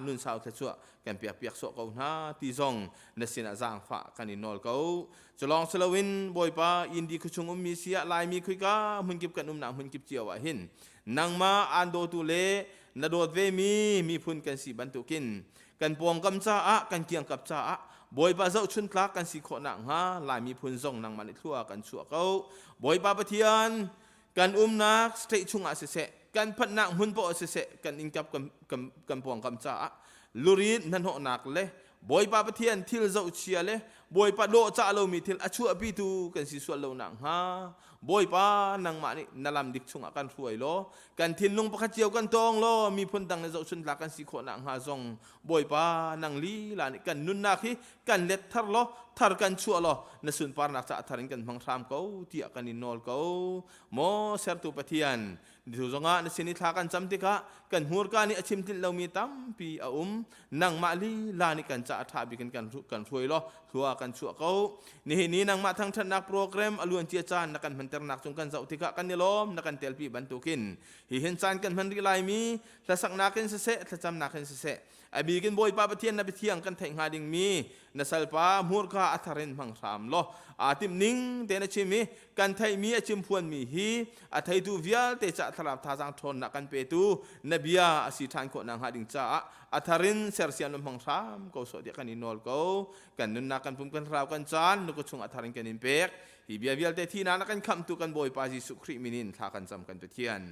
nun sau thluachuah kan piak piak sawh ko hna ti zong na sinah zaangfah kan in nawl ko culawng siloin Bawipa Indi khuachung ummi siah Laimi khuika hmunkip kan umnak hmunkip cio ah hin nangmah aan dawtu le na dawt vemi miphun kan si bantukin kan pawngkam caah kan kiangkap caah Bawipa zohchun tlak kan si khawh nakhnga Lai miphun zong nangmah nih thlua kan chuah ko. Bawipa Pathian kan umnak state chungah siseh kan phanhnak hmun poah siseh kan innkap kan, kan, kan pawngkam caah lurin hnahnawhnak le Bawipa Pathian thil zohchia le Bawipa dawhcah lomi thil a chuahpitu kan si sual lo nakhnga Bawipa nangmah nih na lam dik chungah kan hruai law kan thinlung pakhat cio kan tawng law miphun dang le zohchun tlak kan si khawh nakhnga zong Bawipa nang lila nih kan nunnak hi kan let thar law thar kan chuah law na sunparnak caah thar in kan hmang hram ko tiah kan in nawl ko maw sertu Pathian Nitu zongah na sin i thla kan cam tikah kan hmurka nih a chim tlinh lomi tampi a um. Nangmah lila nih kan caah ṭha bik in kan, kan hruai law thlua kan chuah ko. Nihin ni nangmah thangṭhatnak program a luancia caan na kan hmanternak cung kan zoh tikah kan i lawm na kan telpi bantukin hi hin caan kan hman rih laimi hlasaknak in siseh thlacamnak in siseh a bik in Bawipa Pathian na biathiang kan theih hnga dingmi na salpa hmurka a thar in hmang hram law aa timh ning tein a chim i kan theihmi a chim phuanmi hi a theitu vialte cah thlarau thazaang ṭhawnnak kan petu na bia a si ṭhan khawh nakhnga ding caah a thar in sersiam le hmang hram ko sawh tiah kan in nawl ko kan nunnak kan pum kan thlarau kan caan nuku chung a thar in kan in pek hi bia vialte thihnak na kan khamhtu kan Bawipa Jesuh Khrih min in thla kan cam kan Pathian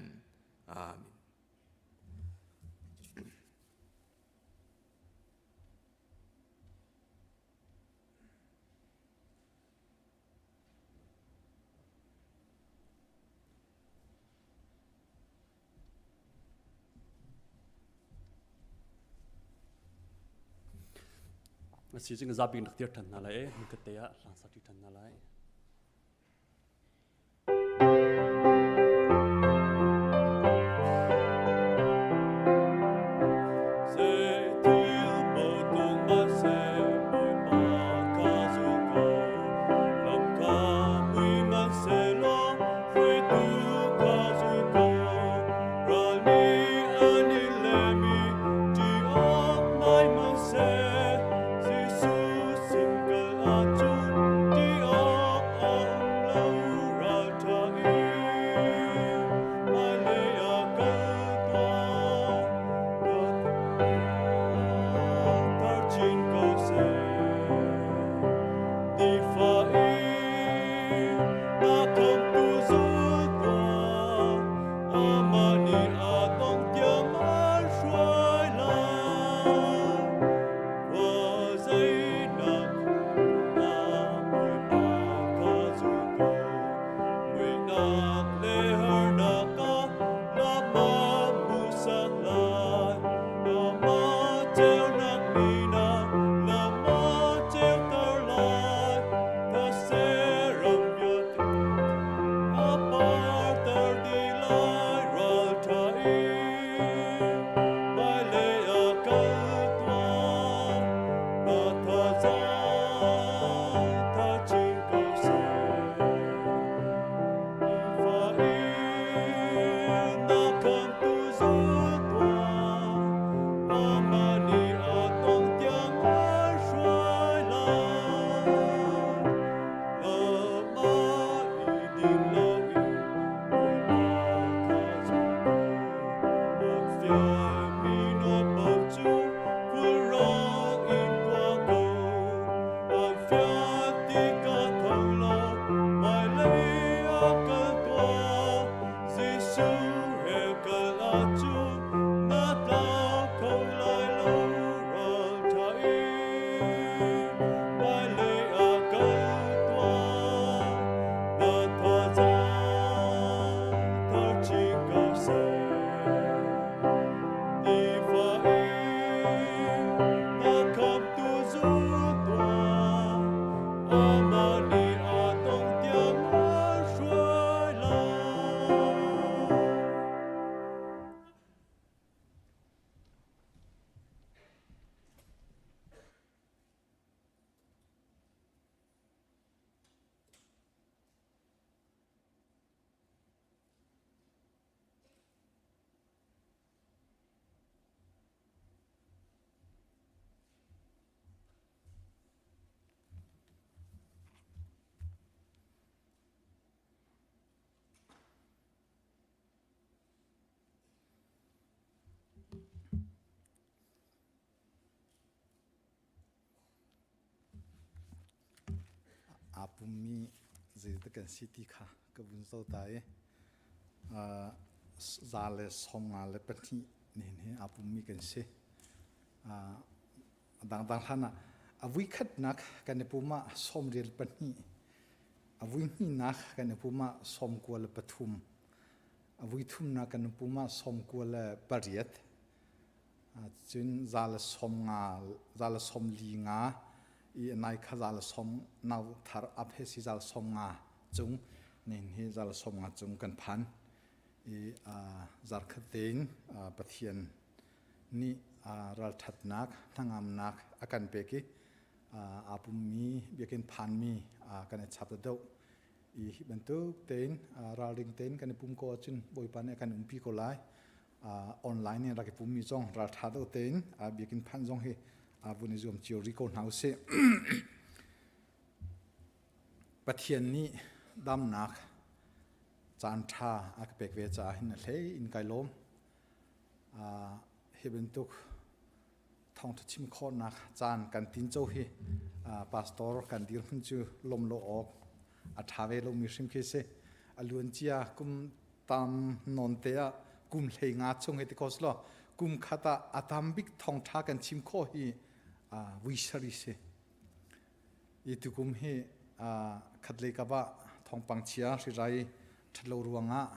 amen Si cing zapi nak tir than hna lai e ka te ah hlang sa ti than hna lai. Ahcun na tlau kho lai lo ralṭha in hmailei ah kal tuah na thazaang thar chin ko seh. Nifa in na khamtu zul tuah amah nih a tong tiang an hruai lai. Aa pummi zeidah kan si ti kha ka vun zoh ta i za le 52 nihin hi aa pummi kan si. A dangdang hlan ah a vuikhatnak kan i pum ah 92, a vuihnihnak kan i pum ah 93, a vuithumnak kan i pum ah 98, cun 150, 145 i nai kha 110 nau thar ap he si 150 cung nin hi 150 cung kan phan i zarkhat tein Pathian nih ralṭhatnak hnangamnak a kan pek i aa pummi biakinn phanmi kan i chap deuh i hi bantuk tein ralring tein kan i pum ko ahcun Bawipa nih a kan umpi ko lai. Online in rak i pummi zong ralṭha deuh tein biakinn phanh zong hi vun i zuam cio rih ko hna usih. Pathian nih damnak caan ṭha a ka pek ve caah hin a hlei in kai lawm. Hi bantuk thawngṭha chim khawhnak caan kan tinco hi pastor kan dirhmun cu lawm lo awk a ṭha ve lomi hrim khi si. A luancia kum tam nawn te ah kum 15 chung hei ti ko selaw kum khat ah a tam bik thawngṭha kan chim khawh hi vui sari si. I tukum hi khatlei kap ah thawngpang chia hrirai ṭhatlo ruangah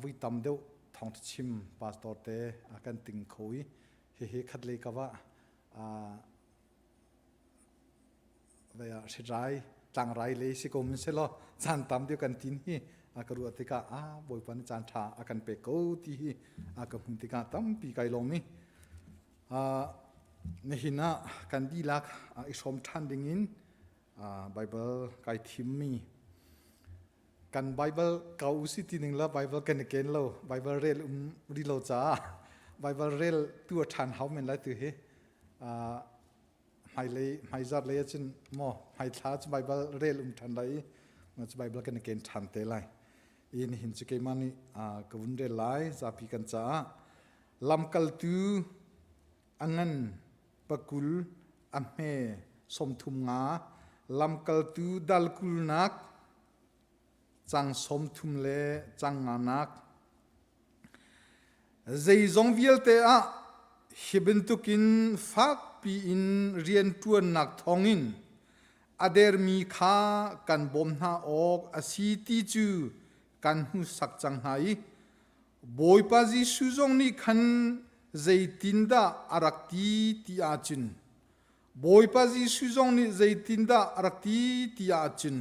vui tam deuh thawngṭha chim pastor te kan ting kho i hihi khatlei kap ah hritrai tlangrai lei si ko min selaw caan tam deuh kan tin hi ka ruah tikah a Bawipa nih caan ṭha a kan pek ko ti hi ka hmuh tikah tampi kai lawm i nihin ah kan dihlak i hrawm ṭhan dingin Bible kai thimmi kan Bible kau usi ti ning la Bible kan i ken lo Bible rel um ri lo caah Bible rel tu a ṭhan hau men lai tu hi hmailei hmaizat lei ahcun maw hmaithla cu Bible rel um ṭhan lai i cu Bible kan i ken ṭhan te lai i nihin cu keimah nih ka vun rel lai zapi kan caah lamkaltu a ngan pakul a hme 35 lamkaltu dal kulnak cang 30 le cang nganak Zeizong vialte ah hi bantukin fakpi in rianṭuannak thawngin a dermi kha kan bawm hna awk a si ti cu kan hmuhsak cang hna i Bawipa Jesuh zong nih khan zeitindah a rak ti ti ahcun Bawipa Jesuh zong nih zeitindah a rak ti ti ahcun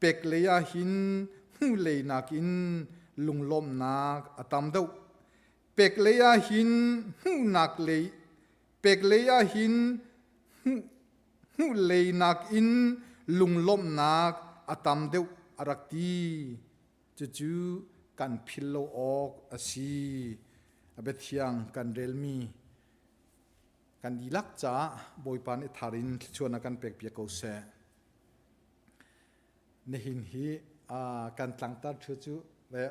pek lei ah hin hmuh lei nakin lunglawmhnak a tam deuh. Pek lei ah hin hmuhnak lei pek lei ah hin hmuh hmuh lei nakin lunglawmhnak a tam deuh a rak ti. Cucu kan philh lo awk a si. A biathiang kan relmi kan dihlak caah Bawipa nih thar in thluachuah a kan pekpiak ko seh. Nihin hi kan tlangtar ṭhu cu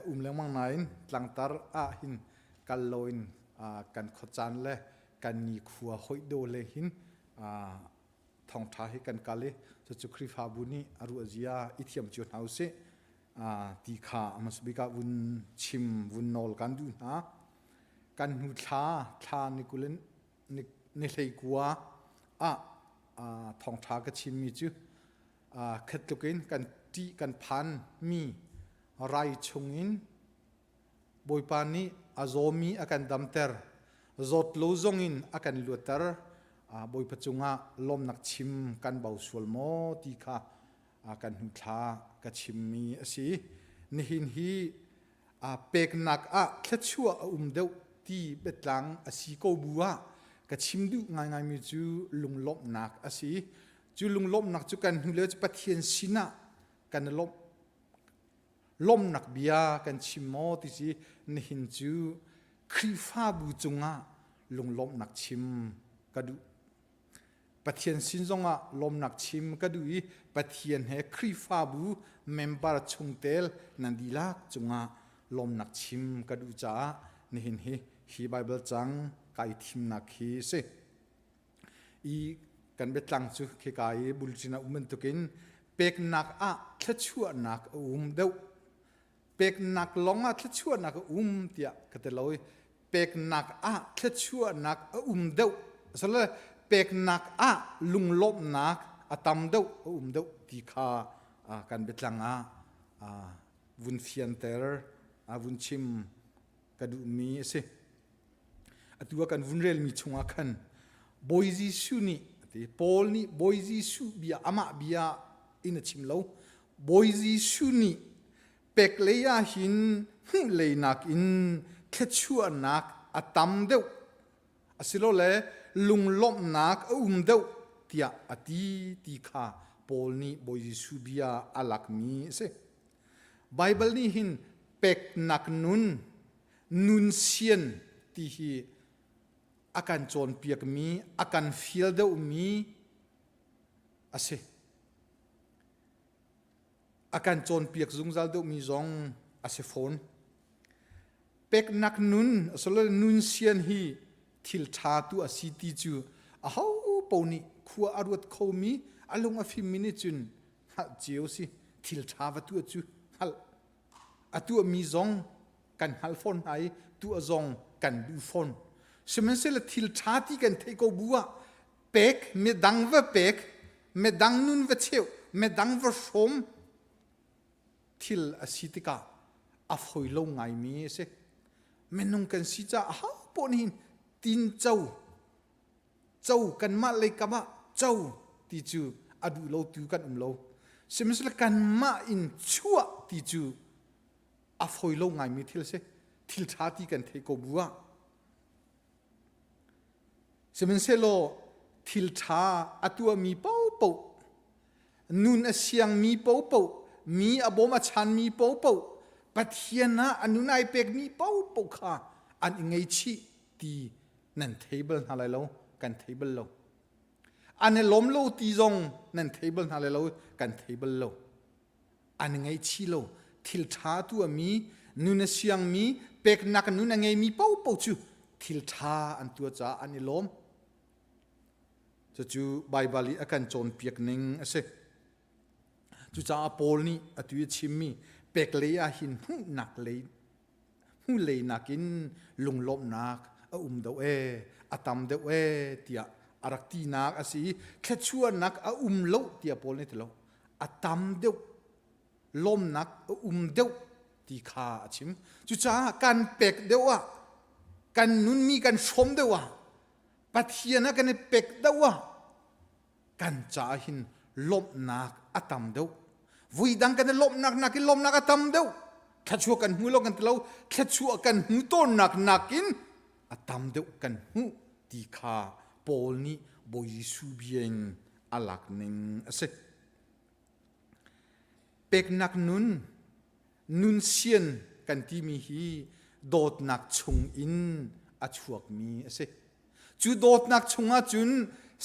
um lengmang nain tlangtar ah hin kal loin kan khuacaan le kan nikhua hoih dawh le hin thawngṭha hi kan kal i cucu Khrihfabu nih a ruah zia i thiam cio hna usih ti kha a hmasa bik ah vun chim vun nawl kan duh hna. Kan hnu thla thla ni kul in ni hlei kua ah thawngṭha ka chimmi cu khat tluk in kan ṭih kan phan mi rai chungin Bawipa nih a zawmi a kan damter, zawt lo zongin a kan luatter. Bawipa cungah lawmnak chim kan bau sual maw ti kha kan hnu thla ka chimmi a si. Nihin hi peknak ah thluachuah a um deuh ti biatlang a si ko bu ah ka chim duh ngaingaimi cu lunglawmhnak a si. Cu lunglawmhnak cu kan hnu le cu Pathian sinah kan i lawmh lawmhnak bia kan chim maw ti si nihin cu Khrihfabu cungah lunglawmhnak chim ka duh. Pathian sin zongah lawmnak chim ka duh i Pathian he Khrihfabu member chungtel nan dihlak cungah lawmnak chim ka duh caah nihin hi hi Bible cang kai thimnak hi si. I kan biatlang cu khika i bulletin a um bantukin peknak ah thluachuahnak a um deuh peknak lawng ah thluachuahnak a um tiah ka ti lo i peknak ah thluachuahnak a um deuh asile peknak ah lunglawmhnak a tam deuh a um deuh ti kha kan biatlang ah vun fianter vun chim ka duhmi a si. Atu ah kan vun relmi chungah khan Bawi Jesuh nih ati Paul nih Bawi Jesuh bia amah bia in a chim lo. Bawi Jesuh nih pek lei ah hin hmuh lei nakin thluachuahnak a tam deuh asilole lunglawmhnak a um deuh tiah a ti ti kha Paul nih Bawi Jesuh bia a lakmi a si. Baibal nih hin peknak nun, nun sian ti hi a kan cawnpiakmi, a kan fial deuhmi a si. A kan cawnpiak zungzal deuhmi zong a si fawn. Peknak nun, asolole nun sian hi thil ṭha tu a si ti cu aho paoh nih khua a ruat khomi, a lung a fimmi nih cun hngalh cio si thil ṭha va tuah cu hngalh a tuahmi zong kan hngal fawn hna i tuah zong kan duh fawn sihmanhsehlaw thil ṭha ti kan theih ko bu ah pek midang va pek midang nun va cheuh midang va hrawm thil a si tikah a fawi lo ngaimi a si minung kan si caah aho poah nih hin tinco co kanmah lei kam ah co ti cu a duh lo tu kan um lo sihmanhsehlaw kanmah in chuah ti cu a fawi lo ngaimi thil a si thil ṭha ti kan theih ko bu ah sihmanhsehlaw thil ṭha a tuahmi paohpaoh nun a siangmi paohpaoh mi a bawm a chanmi paohpaoh Pathian ah a nun ai pekmi paohpaoh kha an i ngeichih ti nan thei bal hna lai lo kan thei bal lo an i lawm lo ti zong nan thei bal hna lai lo kan thei bal lo an i ngaihchih lo thil ṭha tu a mi nun a siangmi peknak nun a ngeimi paohpaoh cu thil ṭha an tuah caah an i lawm cucu Baibal i a kan cawnpiak ning a si cucaah Paul nih atu i a chimmi pek lei ah hin hmuhnak lei hmulei nakin lunglawmhnak a um deuh ee, a tam deuh ee tiah a rak tinak a si i thluachuahnak a um lo tiah Paul nih ti lo. A tam deuh lawmnak a um deuh ti kha a chim. Cucaah kan pek deuh ah kan nunmi kan hrawm deuh ah Pathian ah kan i pek deuh ah kan caah hin lawmhnak a tam deuh vuidang kan i lawmhnak nakin lawmhnak a tam deuh thluachuah kan hmu lo kan ti lo thluachuah kan hmu tawnnak nakin a tam deuh kan hmuh ti kha Paul nih Bawi Jesuh bia in a lak ning a si peknak nun nun sian kan timi hi dawtnak chung in a chuakmi a si Cu dawtnak chungah cun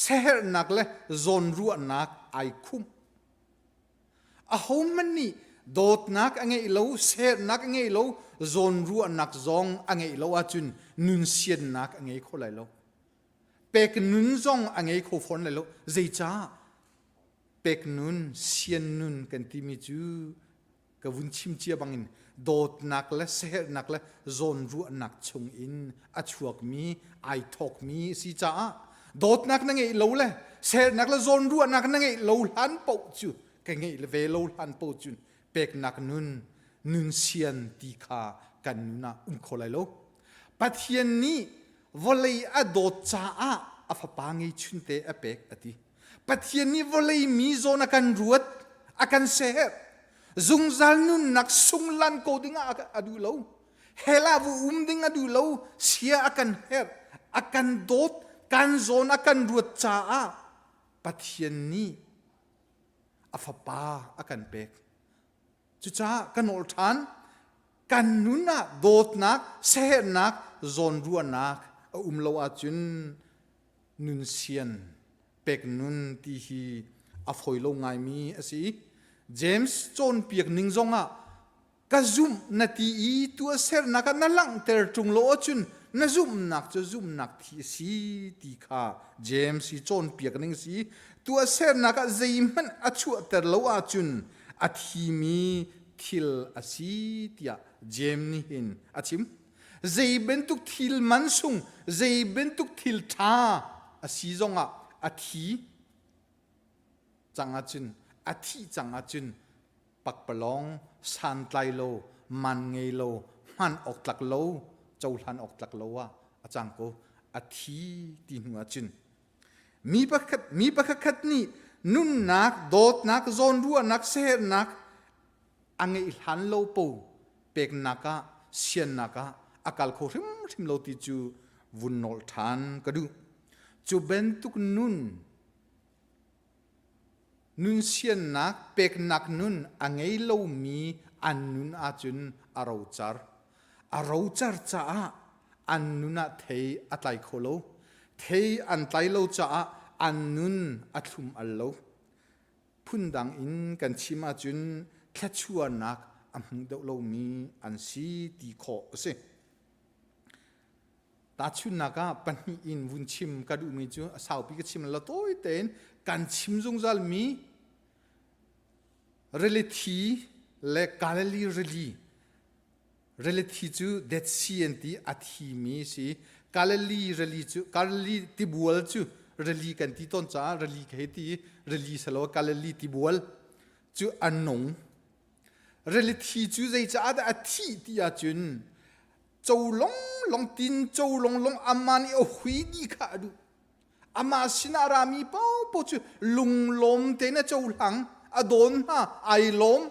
siaherhnak le zawnruahnak ai khumh. Ahohmanh nih dawtnak a ngeih lo, siaherhnak a ngeih lo, zawnruahnak zong a ngeih lo ahcun nun siannak a ngei kho lai lo. Pek nun zong a ngei kho fawn lai lo. Zeicah? Pek nun, sian nun kan timi cu ka vun chim cia bangin Dawtnak le siaherhnak le zawnruahnak chung in a chuakmi ai thawkmi si caah dawtnak na ngeih lo le siaherhnak le zawnruahnak na ngeih lo hlan paoh cu ka ngeih ve lo hlan paoh cun peknak nun nun sian ti kha kan nun ah um kho lai lo. Pathian nih vawlei a dawt caah a fapa ngeichunte a pek a ti. Pathian nih vawlei mi zawn a kan ruat, a kan seherh. Zungzal nunnak sunglan ko ding ah a duh lo. Hell ah vu um ding a duh lo. Sia a kan herh, a kan dawt, kan zawn a kan ruat caah Pathian nih a fapa a kan pek. Cucaah ka nawl ṭhan, kan nun ah dawtnak, siaherhnak, zawnruahnak a um lo ahcun nun sian pek nun ti hi a fawi lo ngaimi a si. James cawnpiak ning zongah ka zumh na ti i tuahsernak ah na langhter ṭung lo ahcun na zumhnak cu zumhnak thi a si ti kha James hi cawnpiak ning si. Tuahsernak ah zeihmanh a chuahter lo ahcun a thimi thil a si tiah James nih hin a chim. Zei bantuk thil mansung, zei bantuk thil ṭha a si zongah a thi cang ahcun, a thih cang ahcun pakpalawng, santlai lo, man ngei lo, hman awk tlak lo, cohlan awk tlak lo ah a cang ko. A thi ti hnu ahcun mi pakhat mi pakhat nih nunnak, dawtnak, zawnruahnak, siaherhnak a ngeih hlan lo po peknak ah siannak ah a kal kho hrimhrim lo ti cu vun nawl ṭhan ka duh. Cu bantuk nun nun siannak peknak nun a ngei lomi an nun ahcun a rocar. A rocar caah an nun ah thei a tlai kho lo. Thei an tlai lo caah an nun a thlum al lo. Phundang in kan chim ahcun thluachuahnak a hmu deuh lomi an si ti khawh a si. Tahchunhnak ah pahnih in vun chim ka duhmi cu a saupi ka chim lo tawi tein kan chim zungzalmi rili thi le Galilee rili rili thi cu Dead Sea an ti a thimi si Galilee rili cu Galilee tibual cu rili kan ti tawn caah rili ka hei ti rili salo Galilee tibual cu a nung rili thi cu zeicaah dah a thih ti ahcun co longlong tin co longlong amah nih a hui dih kha a duh amah sinah a rami paohpaoh cu lunglawm tein a cohlang a dawn hna ai lawm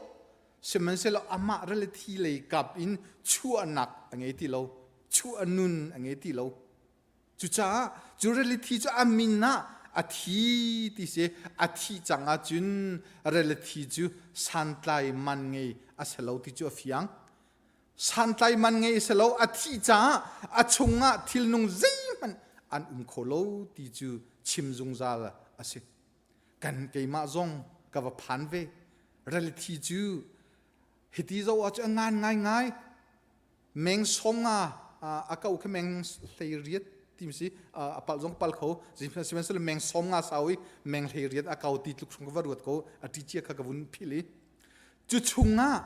sihmanhsehlaw amah ral thi lei kap in chuahnak a ngei ti lo chuah nun a ngei ti lo cucaah cu reality cu a min ah a thi ti si a thih cang ahcun reality cu santlai man ngei a si lo ti cu a fiang Santlai man ngei si lo a thih caah a chungah thilnung zeihmanh an um kho lo ti cu chim zungzal a si. Kan keimah zong ka va phan ve. Reality cu hiti zo ah cu a ngan ngaingai. Meng som nga a kau khi meng hlei riat ti si a pal zong pal kho sihmanhsehlaw meng som nga sau i meng hlei riat a kau ti tluk chung ka va ruat ko a ṭi cia kha ka vun phil i cu chungah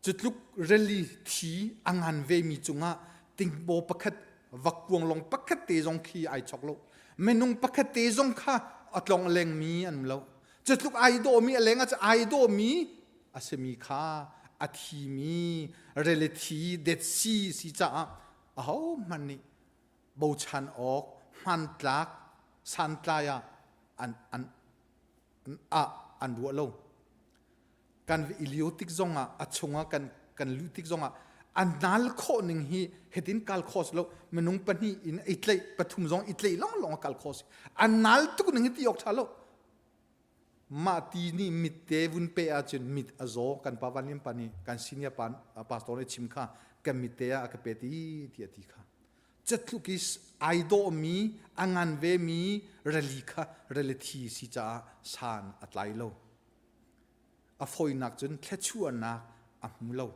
Cu tluk rili thi a ngan vemi cungah tingbaw pakhat vakpuanglawng pakhat te zong khi ai chok lo. Minung pakhat te zong kha a tlong a lengmi an um lo. Cu tluk ai dawhmi a leng ah ai dawhmi a simi kha a thimi rili thi Dead Sea si caah ahohmanh nih bochan awk hmantlak santlai ah an, an, ah an ruah lo. Kan i lio tik zongah a chungah kan kan luh tik zongah an nal khawh ning hi hitin kal khawh si lo minung pahnih in i tlaih pathum zong i tlaih long long a kal khawh si an nal tuk ning hi ti awk tha lo mah ti nih mit te vun pe ahcun mit a zaw kan pa van lian pa nih kan senior pa pastor nih chim kha kan mit te ah a ka pe ti ti a ti kha catluk i ai dawhmi a ngan ve mi rali kha rali thi si caah san a tlai lo A fawinak cun thluachuahnak a hmu lo.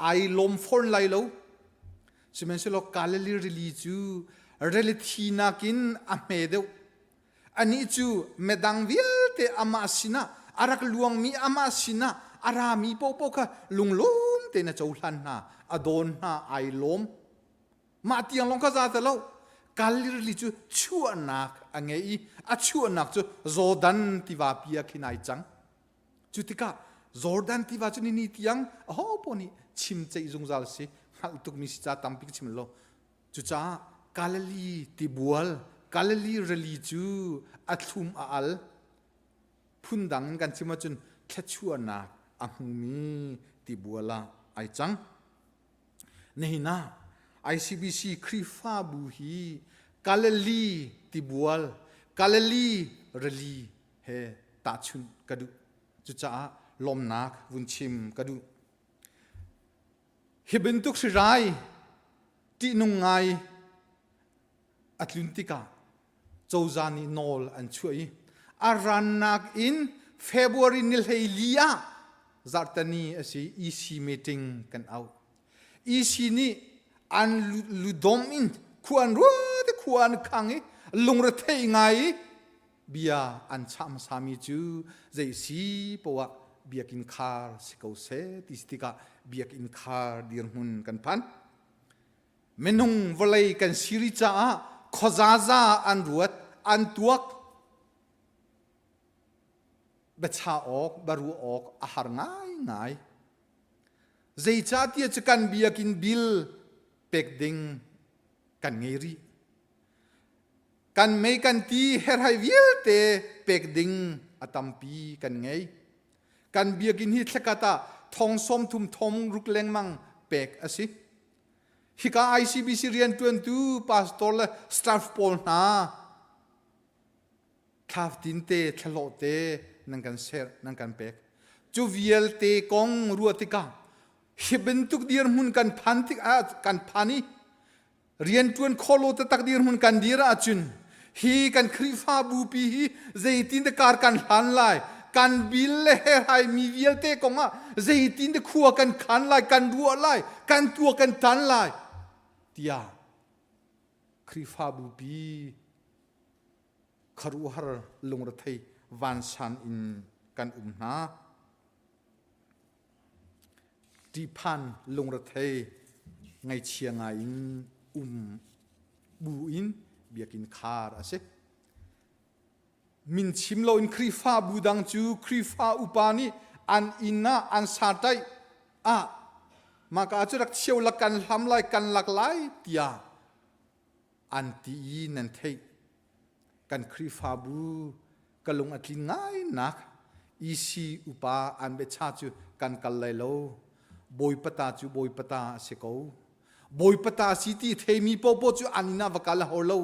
Ai lawm fawn lai lo. Sihmanhsehlaw Galilee rili cu rili thi nakin a hme deuh. Anih cu medang vialte amah sinah a rak luangmi amah sinah a rami paohpaoh kha lunglawm. tein a cohlan hna, a dawn hna, ai lawm. Mah tiang lawng kha za ti lo. Galilee rili cu chuahnak a ngei i a chuahnak cu Jordan tiva pi ah khin ai cang. Cu tikah Jordan tiva cu nini tiang aho paoh nih chim ceih zungzal si hngalh tukmi si ca tampi ka chim lo. Cucaah Galilee tibual, Galilee rili cu a thlum a al. Phundang in kan chim ahcun thluachuahnak a hmumi tibual ah ai cang. Nihin ah ICBC Khrihfabu hi Galilee tibual, Galilee rili he tahchunh ka duh. Cucaah lawmnak vun chim ka duh. Hi bantuk hrirai ṭihnung ngai a tlun tikah cozah nih nawl an chuah i a rannak in February ni 14 ah zarhtani a si EC meeting kan auh. EC nih an ludom in khua an ruat i khua an khang i lungrethei ngai i bia an chah hmasami cu zei si poah biakinn khar si ko seh ti si tikah biakinn khar dirhmun kan phan. Minung vawlei kan siri caah khuazaza an ruat, an tuak. Biacha awk, biaruah awk a har ngaingai. Zeicahtiah cu kan biakinn bil pek ding kan ngei rih. Kan mei kan ti herhai vialte pek ding a tampi kan ngei. Kan biakinn hi thlakat ah thong 30 thong ruk lengmang pek a si. Hika ICBC rianṭuantu pastor le staff pawl hna thla tinte thlahlawh te nan kan ser nan kan pek. Cu vialte kong ruah tikah hi bantuk dirhmun kan phan tik ah kan phan i rianṭuan khawh lo taktak dirhmun kan dir ahcun hi kan Khrihfabu pi hi zeitin dah kar kan hlan lai kan bil le herhai mi vialte kong ah zeitin dah khua kan khan lai kan ruah lai kan tua kan tan lai tiah Khrihfabu pi kharuhar lungrethei vansan in kan um hna Ṭihphan lungrethei ngaihchia ngai in um bu in biakinn khar a si. Min chim loin Khrihfabu dang cu Khrihfa upa nih an inn ah an saṭaih ah mahka cu rak cheu lak kan hlam lai kan lak lai tiah an ti i nan theih. Kan Khrihfabu ka lung a tlin ngainak EC upa an biacha cu kan kal lai lo. Bawipa ta cu Bawipa ta a si ko. Bawipa ta si ti theimi popo cu an inn ah va kal a hau lo.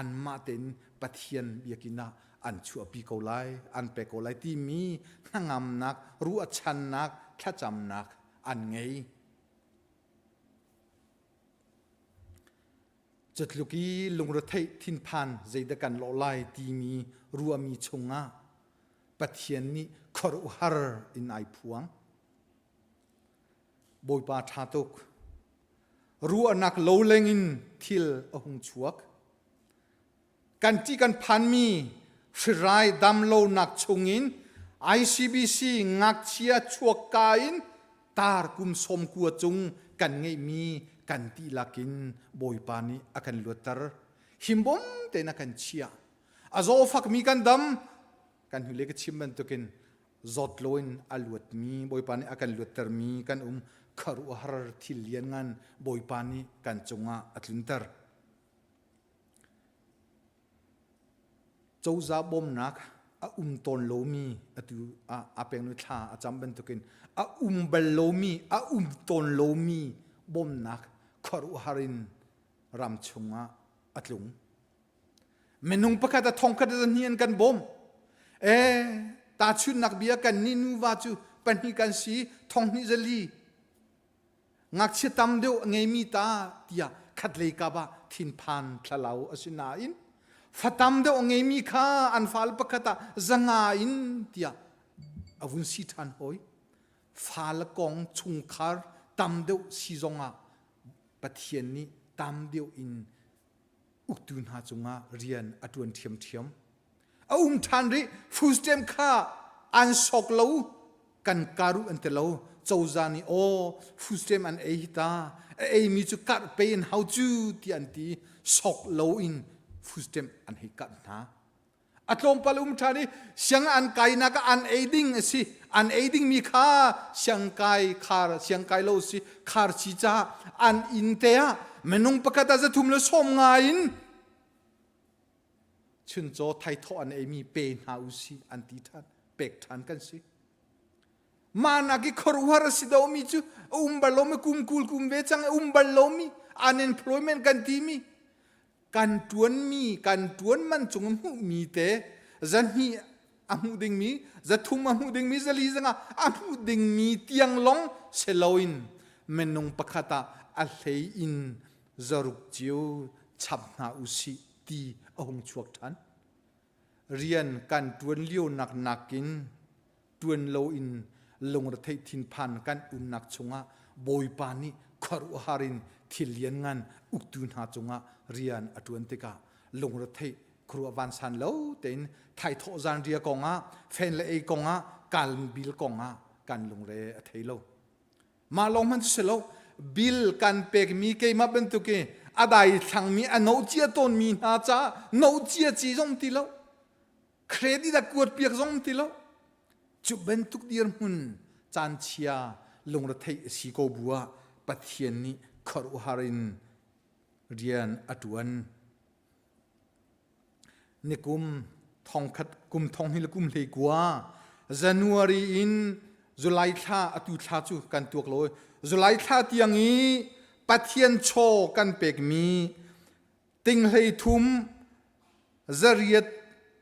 Anmah tein Pathian biakinn ah an chuahpi ko lai, an pek ko lai timi hnangamnak, ruahchannak, thlacamnak an ngei. Cutluk i lungretheih thinphan zeidah kan lawh lai timi ruahmi chungah Pathian nih khuaruahhar in ai phuang. Bawipa ṭha tuk. Ruahnak lo lengin thil a hung chuak. Kan ṭih kan phanmi hrirai damlonak chungin ICBC ngakchia chuakka in tar kum 90 cung kan ngeihmi kan dihlak in Bawipa nih a kan luatter. Himbawm tein a kan chiah. A zawfakmi kan dam. Kan hnulei ka chim bantukin zawt loin a luatmi Bawipa nih a kan luattermi kan um khuaruahhar thil lianngan Bawipa nih kan cungah a tlunter. Cozah bawmnak a um tawn lomi atu ah a pengnu thla a cam bantukin a um bal lomi a um tawn lomi bawmnak khuaruahhar in ram chungah a tlung. Minung pakhat a thongkhat a hnih an kan bawm. Eh, tahchunhnak bia kan nih nuva cu pahnih kan si thonghnih zali Ngakchia tam deuh a ngeimi ta tiah khatlei kap ah thinphan thlalau a si nain fa tam deuh a ngeimi kha an fale pakhat ah zanga in tiah a vun si ṭhan hawi. Fale kong chungkhar tam deuh si zongah Pathian nih tam deuh in uktu hna cungah rian a ṭuan ṭhiamṭhiam. A um ṭhan rih, food stamp kha an sok lo. Kan karuh an ti lo. Cozah nih aw food stamp an ei hi ta. A eimi cu karh pe in hau cu ti an ti. Sok lo in food stamp an hei karh hna. A tlawmpal um ṭhan i siang an kainak ah an ei ding a si. An ei dingmi kha siangkai khar siangkai lo si khar si caah an inn te ah minung pakhat ah zathum le sawm nga in chuncaw thaithawh an eimi pe hna u si an ti ṭhan pek ṭhan kan si. Mahnak i khuaruahhar a si domi cu a um bal lomi kum kul kum ve cang a um bal lomi unemployment kan timi kan ṭuanmi kan ṭuan man cung i hmuhmi te zahnih a hmuh dingmi zathum a hmuh dingmi zali zanga a hmuh dingmi tiang long si loin minung pakhat ah a hlei in zaruk cio chap hna u sih ti a hung chuak ṭhan. Rian kan ṭuan lio nak nakin ṭuan loin lungretheih thinphan kan umnak chungah Bawipa nih khuaruahhar in thil lianngan uktu hna cungah rian a ṭuan tikah lungretheih khuaruah vansan lo tein thaithawh zanria kongah fen le ei kongah kalbil kongah kan lungre a thei lo. Mah lawng hmanh si lo bill kan pekmi keimah bantuk i a dai thlangmi a no cia tawnmi hna caah no cia ci zong ti lo credit a kuat piak zong ti lo cu bantuk dirhmun caan chia lungretheih a si ko bu ah Pathian nih khuaruahhar in rian a ṭuan. Nikum thongkhat kum thong hi le kum hlei kua January in July thla atu thla cu kan tuak lo July thla tiang i Pathian chaw kan pekmi Ting 13 zariat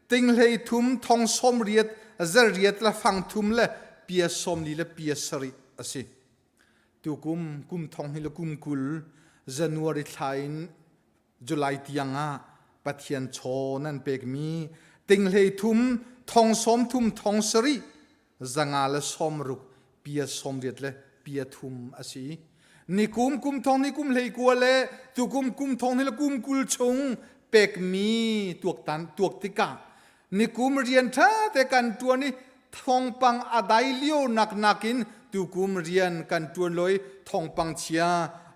ting 13 thong 80 zariat le fang thum le pia 40 le pia sarih a si. Tukum kum thong hi le kum 20 January thla in July tiang ah Pathian chaw nan pekmi ting 13 thong 30 thong sarih zanga le sawmruk pia 80 le pia thum a si. Nikum kum thong ni kum hlei kua le tukum kum thong ni le kum 20 chung pekmi tuaktan tuak tikah nikum rian ṭha te kan ṭuan i thawngpang a dai lio nak nakin tukum rian kan ṭuan loi thawngpang chia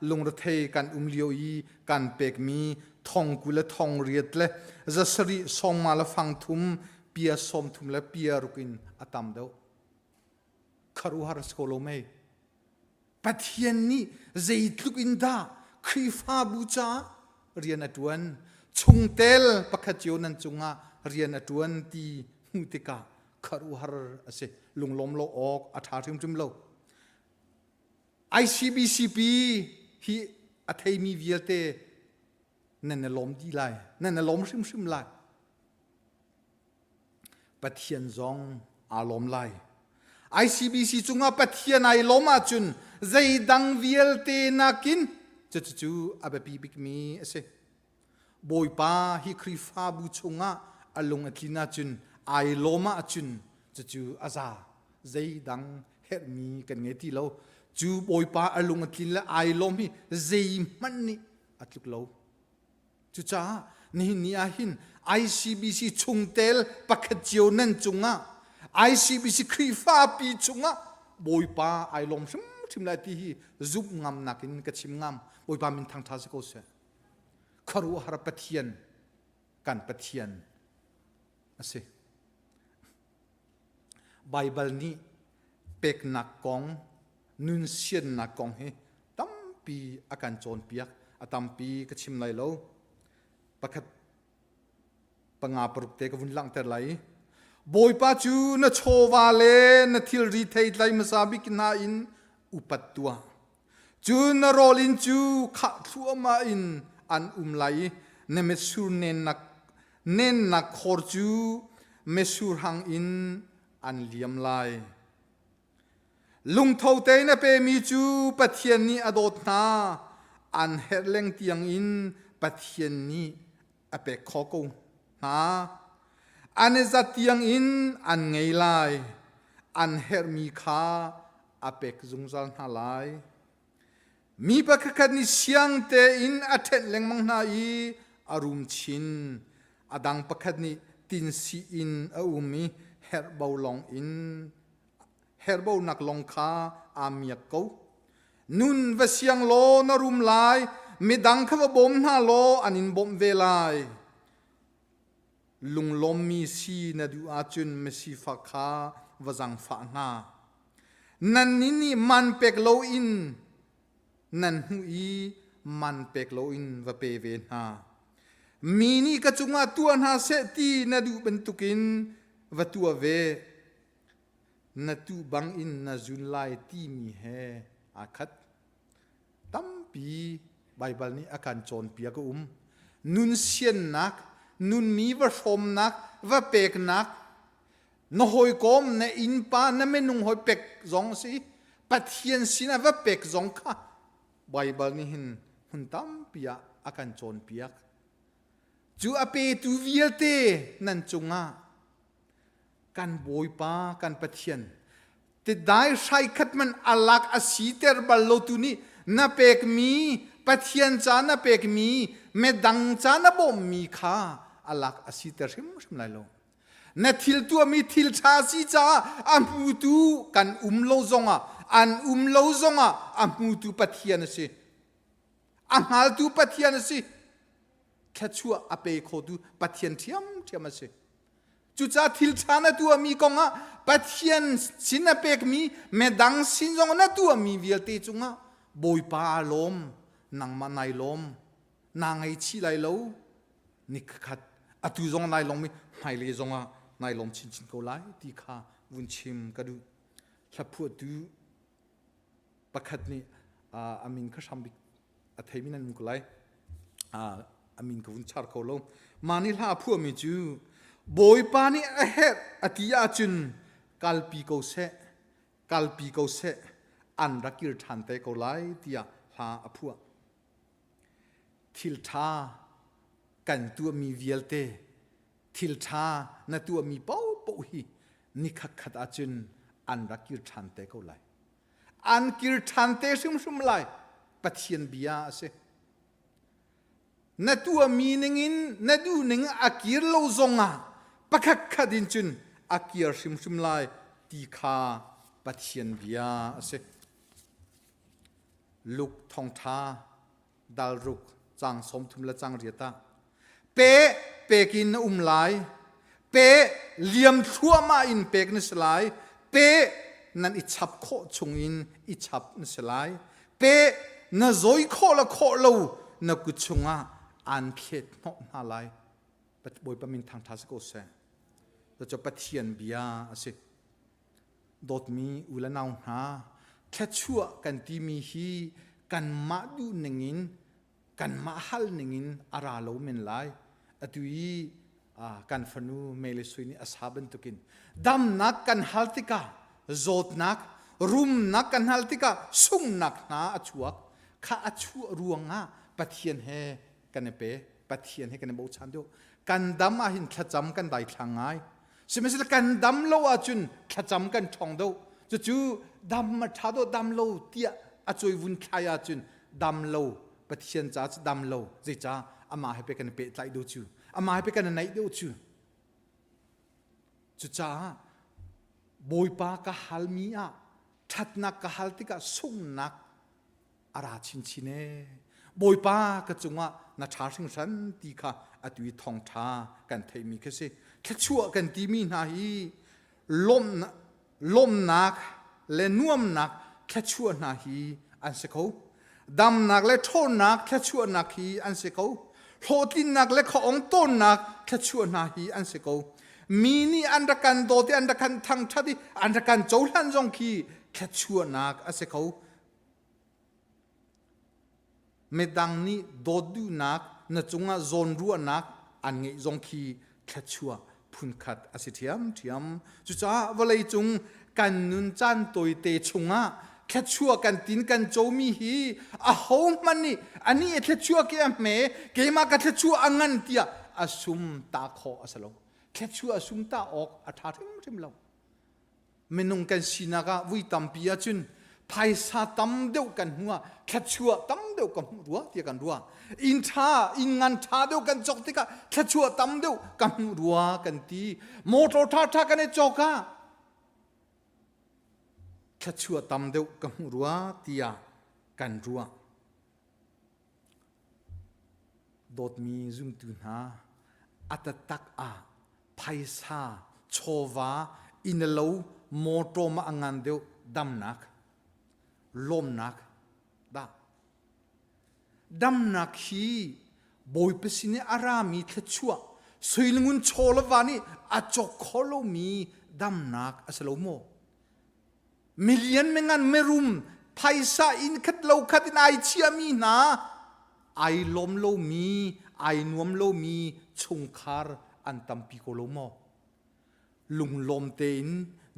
lungrethei kan um lio i kan pekmi thong 20 le thong riat le zasarih sawngma le fang thum pia 30 le pia ruk in a tam deuh. Kharuahar si ko lo mei. Pathian nih zeitluk in dah Khrihfabu caah rian a ṭuan, chungtel pakhat cio nan cungah rian a ṭuan ti hmuh tikah khuaruahhar a si. Lunglawm lo awk a ṭha hrimhrim lo. ICBCP hi a theimi vialte nan i lawm dih lai, nan i lawm hrimhrim lai. Pathian zong aa lawm lai. ICBC cungah Pathian ai lawm ahcun zeidang vialte nakin cucu a biapi bikmi a si. Bawipa hi Khrihfabu chungah a lung a tlin ahcun ai lawm ahcun cucu a za. Zeidang herhmi kan ngei ti lo. Cu Bawipa a lung a tlin le ai lawm hi zeihmanh nih a tluk lo. Cucaah nihin ni ah hin ICBC chungtel pakhat cio nan cungah ICBC Khrihfapi cungah Bawipa ai lawm hrimhrim lai ti hi zumh ngam nakin ka chim ngam. Bawipa min thangṭha si ko seh. Khuaruahhar Pathian kan Pathian a si. Baibal nih peknak kong, nun siannak kong hi tampi a kan cawnpiak. A tampi ka chim lai lo. Pakhat panga paruk te ka vun langhter lai. Bawipa cu na chawva le na thilri theitlai hmasa bik hna in upat tuah. Cun na rawl inn cu khah thluahmah in an um lai i na mitsur nennak nennak khor cu mitsur hang in an liam lai. Lungtho tein a pemi cu Pathian nih a dawt hna. An herh leng tiang in Pathian nih a pek kho ko hna. An i zat tiang in an ngei lai. An herhmi kha a pek zungzal hna lai. Mi pakhatkhat nih siang tein a ṭhenh lengmang hna i a rum chin. A dang pakhat nih tinsih in a um i herhbo lawng in. Herhbaunak lawng kha aa miak ko. Nun va siang law na rum lai, midang kha va bawm hna law an in bawmh ve lai. Lunglawmmi si na duh ahcun misifak kha va zaangfah hna. Nannih nih man pek loin nan hmuh i man pek loin va pe ve hna. Mi nih ka cungah tuah hna seh ti na duh bantukin va tuah ve. Na tuh bangin na zun lai timi he aa khat. Tampi Baibal nih a kan cawnpiak a um. Nun siannak, nunmi va hrawmnak, va peknak, na hawikom, na innpa, na minung hawi pek zong si, Pathian sinah va pek zong kha Baibal nih hin hmun tampi ah a kan cawnpiak. Cu a petu vialte nan cungah kan Bawipa kan Pathian tidai hrai khat man alak a siter bal lo tu nih na pekmi Pathian ca na pekmi medang ca na bawmmi kha alak a siter hrimhrim lai lo. Na thil tuahmi thil ṭha si caah a hmutu kan um lo zongah an um lo zongah a hmutu Pathian a si. A hngaltu Pathian a si. Thluachuah a pe khotu Pathian ṭhiamṭhiam a si. Cucaah thil ṭha na tuahmi kongah Pathian sin na pekmi medang sin zong na tuahmi vialte cungah Bawipa aa lawm, nangmah nai lawm, naa ngaichih lai lo. Ni khat atu zong nai lawm i hmailei zongah nai lawm chinchin ko lai ti kha vun chim ka duh. Hlaphuahtu pakhat nih a min kha hram bik a theimi nan um ko lai. A min ka vun char kho lo. Mah nih hla a phuahmi cu Bawipa nih a herh a ti ahcun kalpi ko seh, kalpi ko seh, an rak kir ṭhan te ko lai tiah hla a phuah. Thil ṭha kan tuahmi vialte, thil ṭha na tuahmi paohpaoh hi ni khatkhat ahcun an rak kir ṭhan te ko lai. An kir ṭhan te hrimhrim lai. Pathian bia a si. Na tuahmi ningin na duh ning a kir lo zongah pakhat khat in cun a kir hrimhrim lai ti kha Pathian bia a si. Luke thawngṭha dalruk cang 30 le cang riat ah pe pek in na um lai pe liam thluahmah in pek na si lai pe nan i chap khawh chung in i chap na si lai pe na zawi khawh le khawh lo na kut chungah aan thlet hnawh hna lai Bawipa min thangṭha si ko seh cucu Pathian bia a si Dawtmi u le nau hna, thluachuah kan timi hi kanmah duh ningin, kanmah hal ningin a ra lo men lai. Atu i kan fanu Mele Sui nih a sa bantukin damnak kan hal tikah zawtnak, rumnak kan hal tikah sunghnak hna a chuak. Kha a chuah ruangah Pathian he kan i pe, Pathian he kan i bochan deuh. Kan dam ahhin thlacam kan daithlang ngai. Sihmanhsehlaw kan dam lo ahcun thlacam kan ṭhawng deuh. Cucu dam a ṭha dawh dam lo tiah a cuai vun thlai ahcun dam lo Pathian ca cu dam lo zeicah amah he pe kan i pehtlaih deuh cu amah he pe kan i naih deuh cu cucaah Bawipa ka halmi ah ṭhatnak ka hal tikah sunghnak a ra chinchin ee Bawipa ka cungah na ṭha hringhran ti kha atu i thawngṭha kan theihmi khi si thluachuah kan timi hna hi lawmhnak le nuamnak thluachuah hna hi an si kho damnak le ṭhawnnak thluachuahnak hi an si ko hlawhtlinnak le khuaong tawnnak thluachuah hna hi an si ko mi nih an rak kan dawt i an rak kan thangṭhat i an rak kan cohlan zong khi thluachuahnak a si kho Midang nih dawt duhnak na cungah zawnruahnak an ngeih zong khi thluachuah phunkhat a si ṭhiamṭhiam. Cucaah vawleicung kan nun caan tawite chungah thluachuah kan tin kan comi hi ahohmanh nih anih a thluachuah ke a hme keimah ka thluachuah a ngan tiah a sum ta khawh a si lo. Thluachuah a sum ta awk a ṭha hrimhrim lo. Minung kan sinak ah vui tampi ahcun phaisa tam deuh kan hmuh ah thluachuah tam deuh ka hmuh rua tiah kan ruah. Inn ṭha, inn ngan ṭha deuh kan cawk tikah thluachuah tam deuh ka hmuh rua kan ti. Motor ṭha ṭha kan i cawk ah. thluachuah tam deuh ka hmuh rua tiah kan ruah. Dawtmi zumtu hna, a taktak ah phaisa, chawva, innlo, mawṭaw ma a ngan deuh damnak, lawmnak dah. Damnak hi Bawipa sin i a rami thluachuah suilingun chaw le va nih a cawk kho lomi damnak a si lo maw? Milian mingan mirum phaisa inn khat lo khat in ai chiami hna ai lawm lomi ai nuam lomi chungkhar an tampi ko lo maw? Lunglawm tein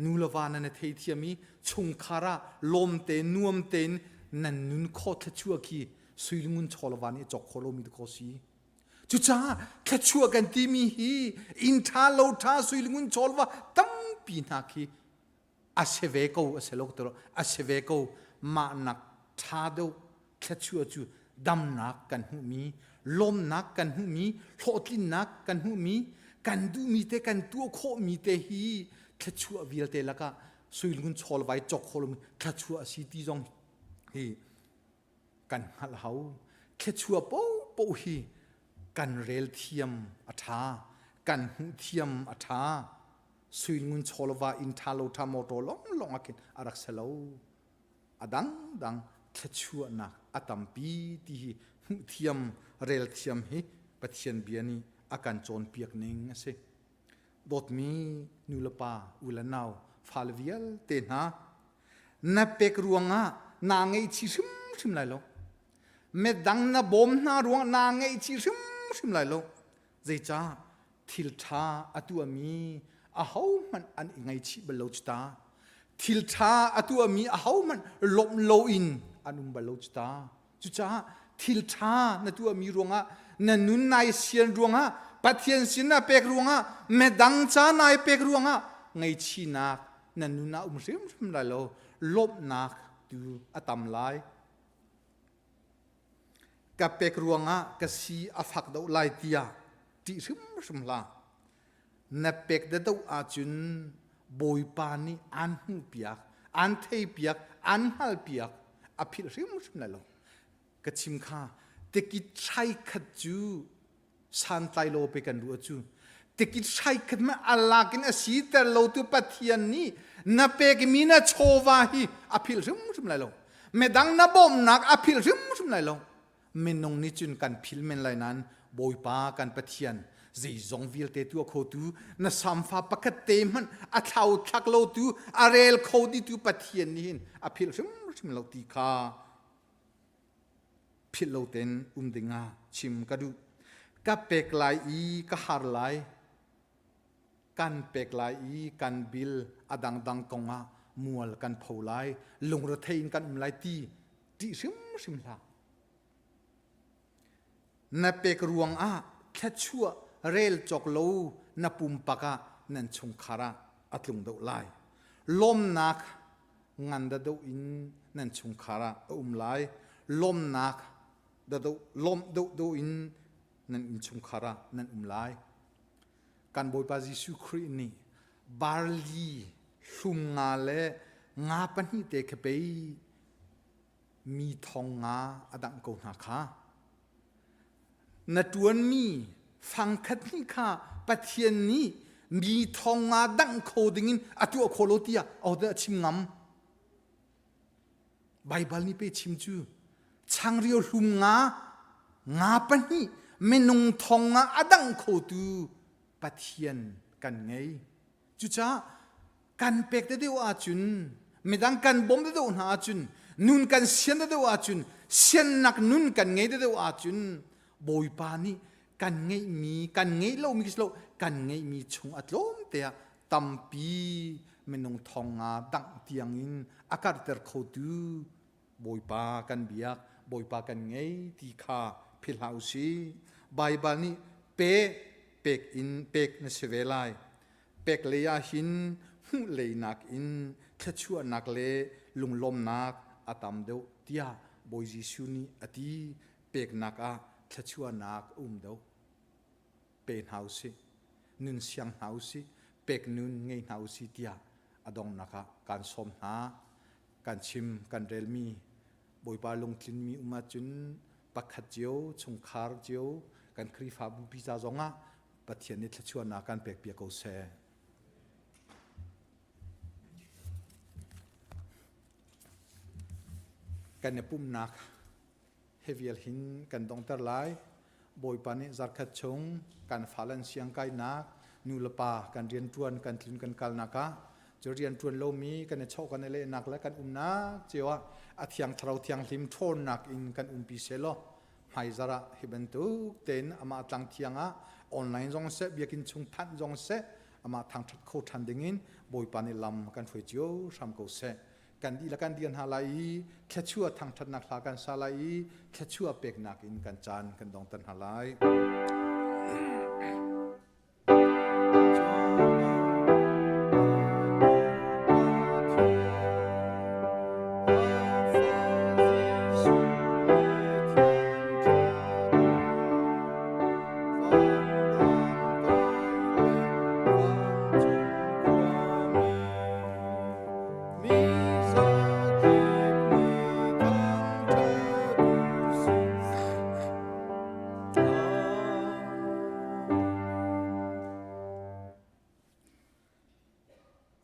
nu le va nan i theithiam i chungkhar ah lawm tein nuam tein nan nun khawh thluachuah khi suilingun chaw le va nih a cawk khawh lomi dakaw si. Cucaah thluachuah kan timi hi inn ṭha lo ṭha suilingun chaw le va tampi hna khi a si ve ko a si lo a si ve ko mah nak ṭha deuh thluachuah cu damnak kan hmuhmi lawmnak kan hmuhmi hlawhtlinnak kan hmuhmi kan duhmi te kan tuah khawhmi te hi thluachuah vialte lakah suilungun chawlvai cawk khawh lomi thluachuah a si ti zong hi kan hngalh hau thluachuah paohpaoh hi kan rel thiam a ṭha kan hmuh thiam a ṭha suilngun chawlva inn ṭha lo ṭha motor longlong ah khin a rak si lo a dangdang thluachuahnak a tampi ti hi hmuh thiam rel thiam hi Pathian bia nih a kan cawnpiak ning a si dawtmi nu le pa u le nau fale vialte hna na pek ruangah naa ngaihchih hrimhrim lai lo midang na bawm hna ruangah naa ngaihchih hrimhrim lai lo zeicah thil ṭha a tuahmi ahohmanh an i ngaihchih bal lo cu ta thil ṭha a tuahmi ahohmanh lawmh loin an um bal lo cu ta cucaah thil ṭha na tuahmi ruangah na nun nai sian ruangah Pathian sin na pek ruangah midang ca nai pek ruangah ngaihchihnak na nun ah um hrimhrim lai lo lawmhnak tu a tam lai ka pek ruangah ka si a fak deuh lai tiah ṭih hrimhrim hlah. Na pek deuh ahcun Bawipa nih aan hmuhpiak, aan theipiak, aan hngalhpiak, a philh hrimhrim lai lo. Ka chim kha tikit hrai khat cu santlai lo pe kan ruah cu tikit hrai khat ma a lak in a siter lo tu Pathian nih na pekmi na chawva hi a philh hrimhrim lai lo. Midang na bawmhnak a philh hrimhrim lai lo. Minung nih cun kan phil men lai nain Bawipa kan Pathian zeizong vialte tuah khotu na samfa pakhat te hmanh a thlau thlak lotu a rel kho ditu Pathian nih hin a philh hrimhrim lo ti kha philh lo tein um dingah chim ka duh. Ka pek lai i ka har lai kan pek lai i kan bil a dangdang kongah mual kan pho lai lungrethei in kan um lai ti ṭih hrimhrim hlah. Na pek ruangah thluachuah rel cawk lo na pumpak ah nan chungkhar ah a tlung deuh lai. Lawmnak ngan da deuh in nan chungkhar ah a um lai. Lawmnak da deuh lawmh deuh deuh in nan innchungkhar ah nan um lai. Kan Bawipa Jesuh Khrih nih barli hlum nga le nga pahnih te kha pei mi thong nga a dangh ko hna kha. Na ṭuanmi fangkhat hnih kha Pathian nih mi thong nga dangh kho dingin a tuah kho lo tiah ahodah a chim ngam? Baibal nih pe chim cu changreu hlum nga nga pahnih minung thong nga a dangh khotu Pathian kan ngei. Cucaah kan pek te deuh ahcun midang kan bawmh te deuh hna ahcun nun kan sian te deuh ahcun siannak nun kan ngei te deuh ahcun Bawipa nih kan ngeihmi kan ngeih lomi si lo kan ngeihmi chung a tlawm te ah tampi minung thong nga dangh tiangin a karter khotu Bawipa kan biak Bawipa kan ngei ti kha philh hlah usih Baibal nih pe pek in pek na si ve lai pek lei ah hin hmuh lei nakin thluachuahnak le lunglawmnak a tam deuh tiah Bawi Jesuh nih a ti peknak ah thluachuahnak a um deuh pe hna usih nun siang hna usih pek nun ngei hna usih tiah a donghnak ah kaan sawm hna. Kan chim kan relmi Bawipa lungtlinmi um ahcun pakhat cio chungkhar cio kan Khrihfabu pi ca zongah Pathian nih thluachuahnak kan pek piak ko seh. Kan i pumhnak he vial hin kan dongter lai. Bawipa nih zarkhat chung kan fale an siang kainak, nu le pa kan rianṭuan kan tlun kan kalnak ah cu rianṭuan lomi kan i chawh kan i lehnak le kan umnak cio ah a thiang thlarau thianghlim ṭhawnnak in kan umpi sehlaw hmaizarh ah hi bantuk tein amah tlang thiang ah online zong seh biakinn chung phanh zong seh amah thangṭhat kho ṭhan dingin Bawipa nih lam kan hruai cio hram ko seh. Kan dihlak kan dir hna lai i thluachuah thangṭhatnak hla kan sa lai i thluachuah peknak in kan caan kan dongter hna lai.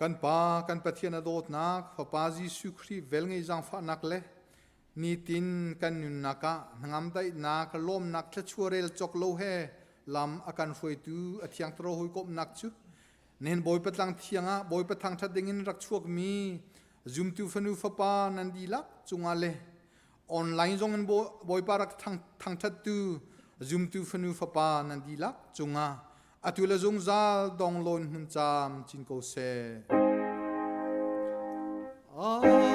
Kan Pa, kan Pathian a dawtnak, Fapa Jesuh Khrih velngei zaangfahnak le nitin kan nunnak ah hnangam daihnak, lawmnak thluachuah rel cawk lo he lam a kan hruaitu a thiang thlarau hawikomhnak cu Nihin Bawipa tlang thiang ah Bawipa thangṭhat dingin rak chuakmi zumtu fanu fapa nan dihlak cungah le online zong in Bawipa rak thangṭhattu zumtu fanu fapa nan dihlak cungah atu le zungzal donglawn hmun caam cin ko seh. Amen.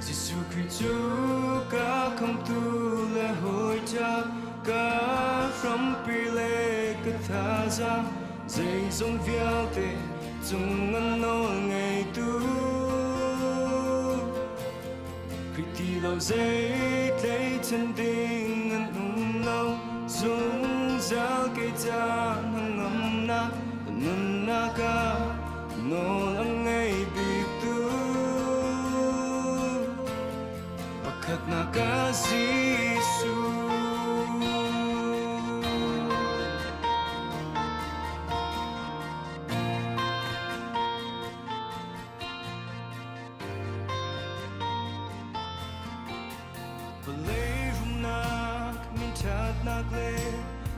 Jesuh Khrih cu ka khamtu le hawi ca ka hrampi le ka thazaang zeizong vialte cung an nawl ngeitu Khrih ti lo zei tleichan ding an um lo zungzal kei ca hnangamnak nunnak ah nawl a ngei bik tu pakhatnak ah Jesuh. Vawlei rumnak, minṭhatnak le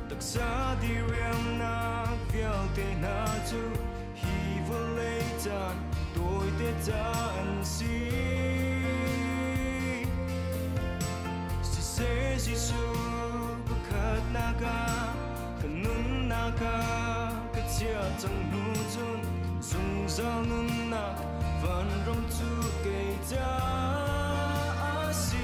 taksa diriamnak vialte hna cu hi vawlei caan tawite ca an si. Siseh Jesuh pakhatnak ah ka nunnak ah ka chiah cang hnu cun zungzal nun.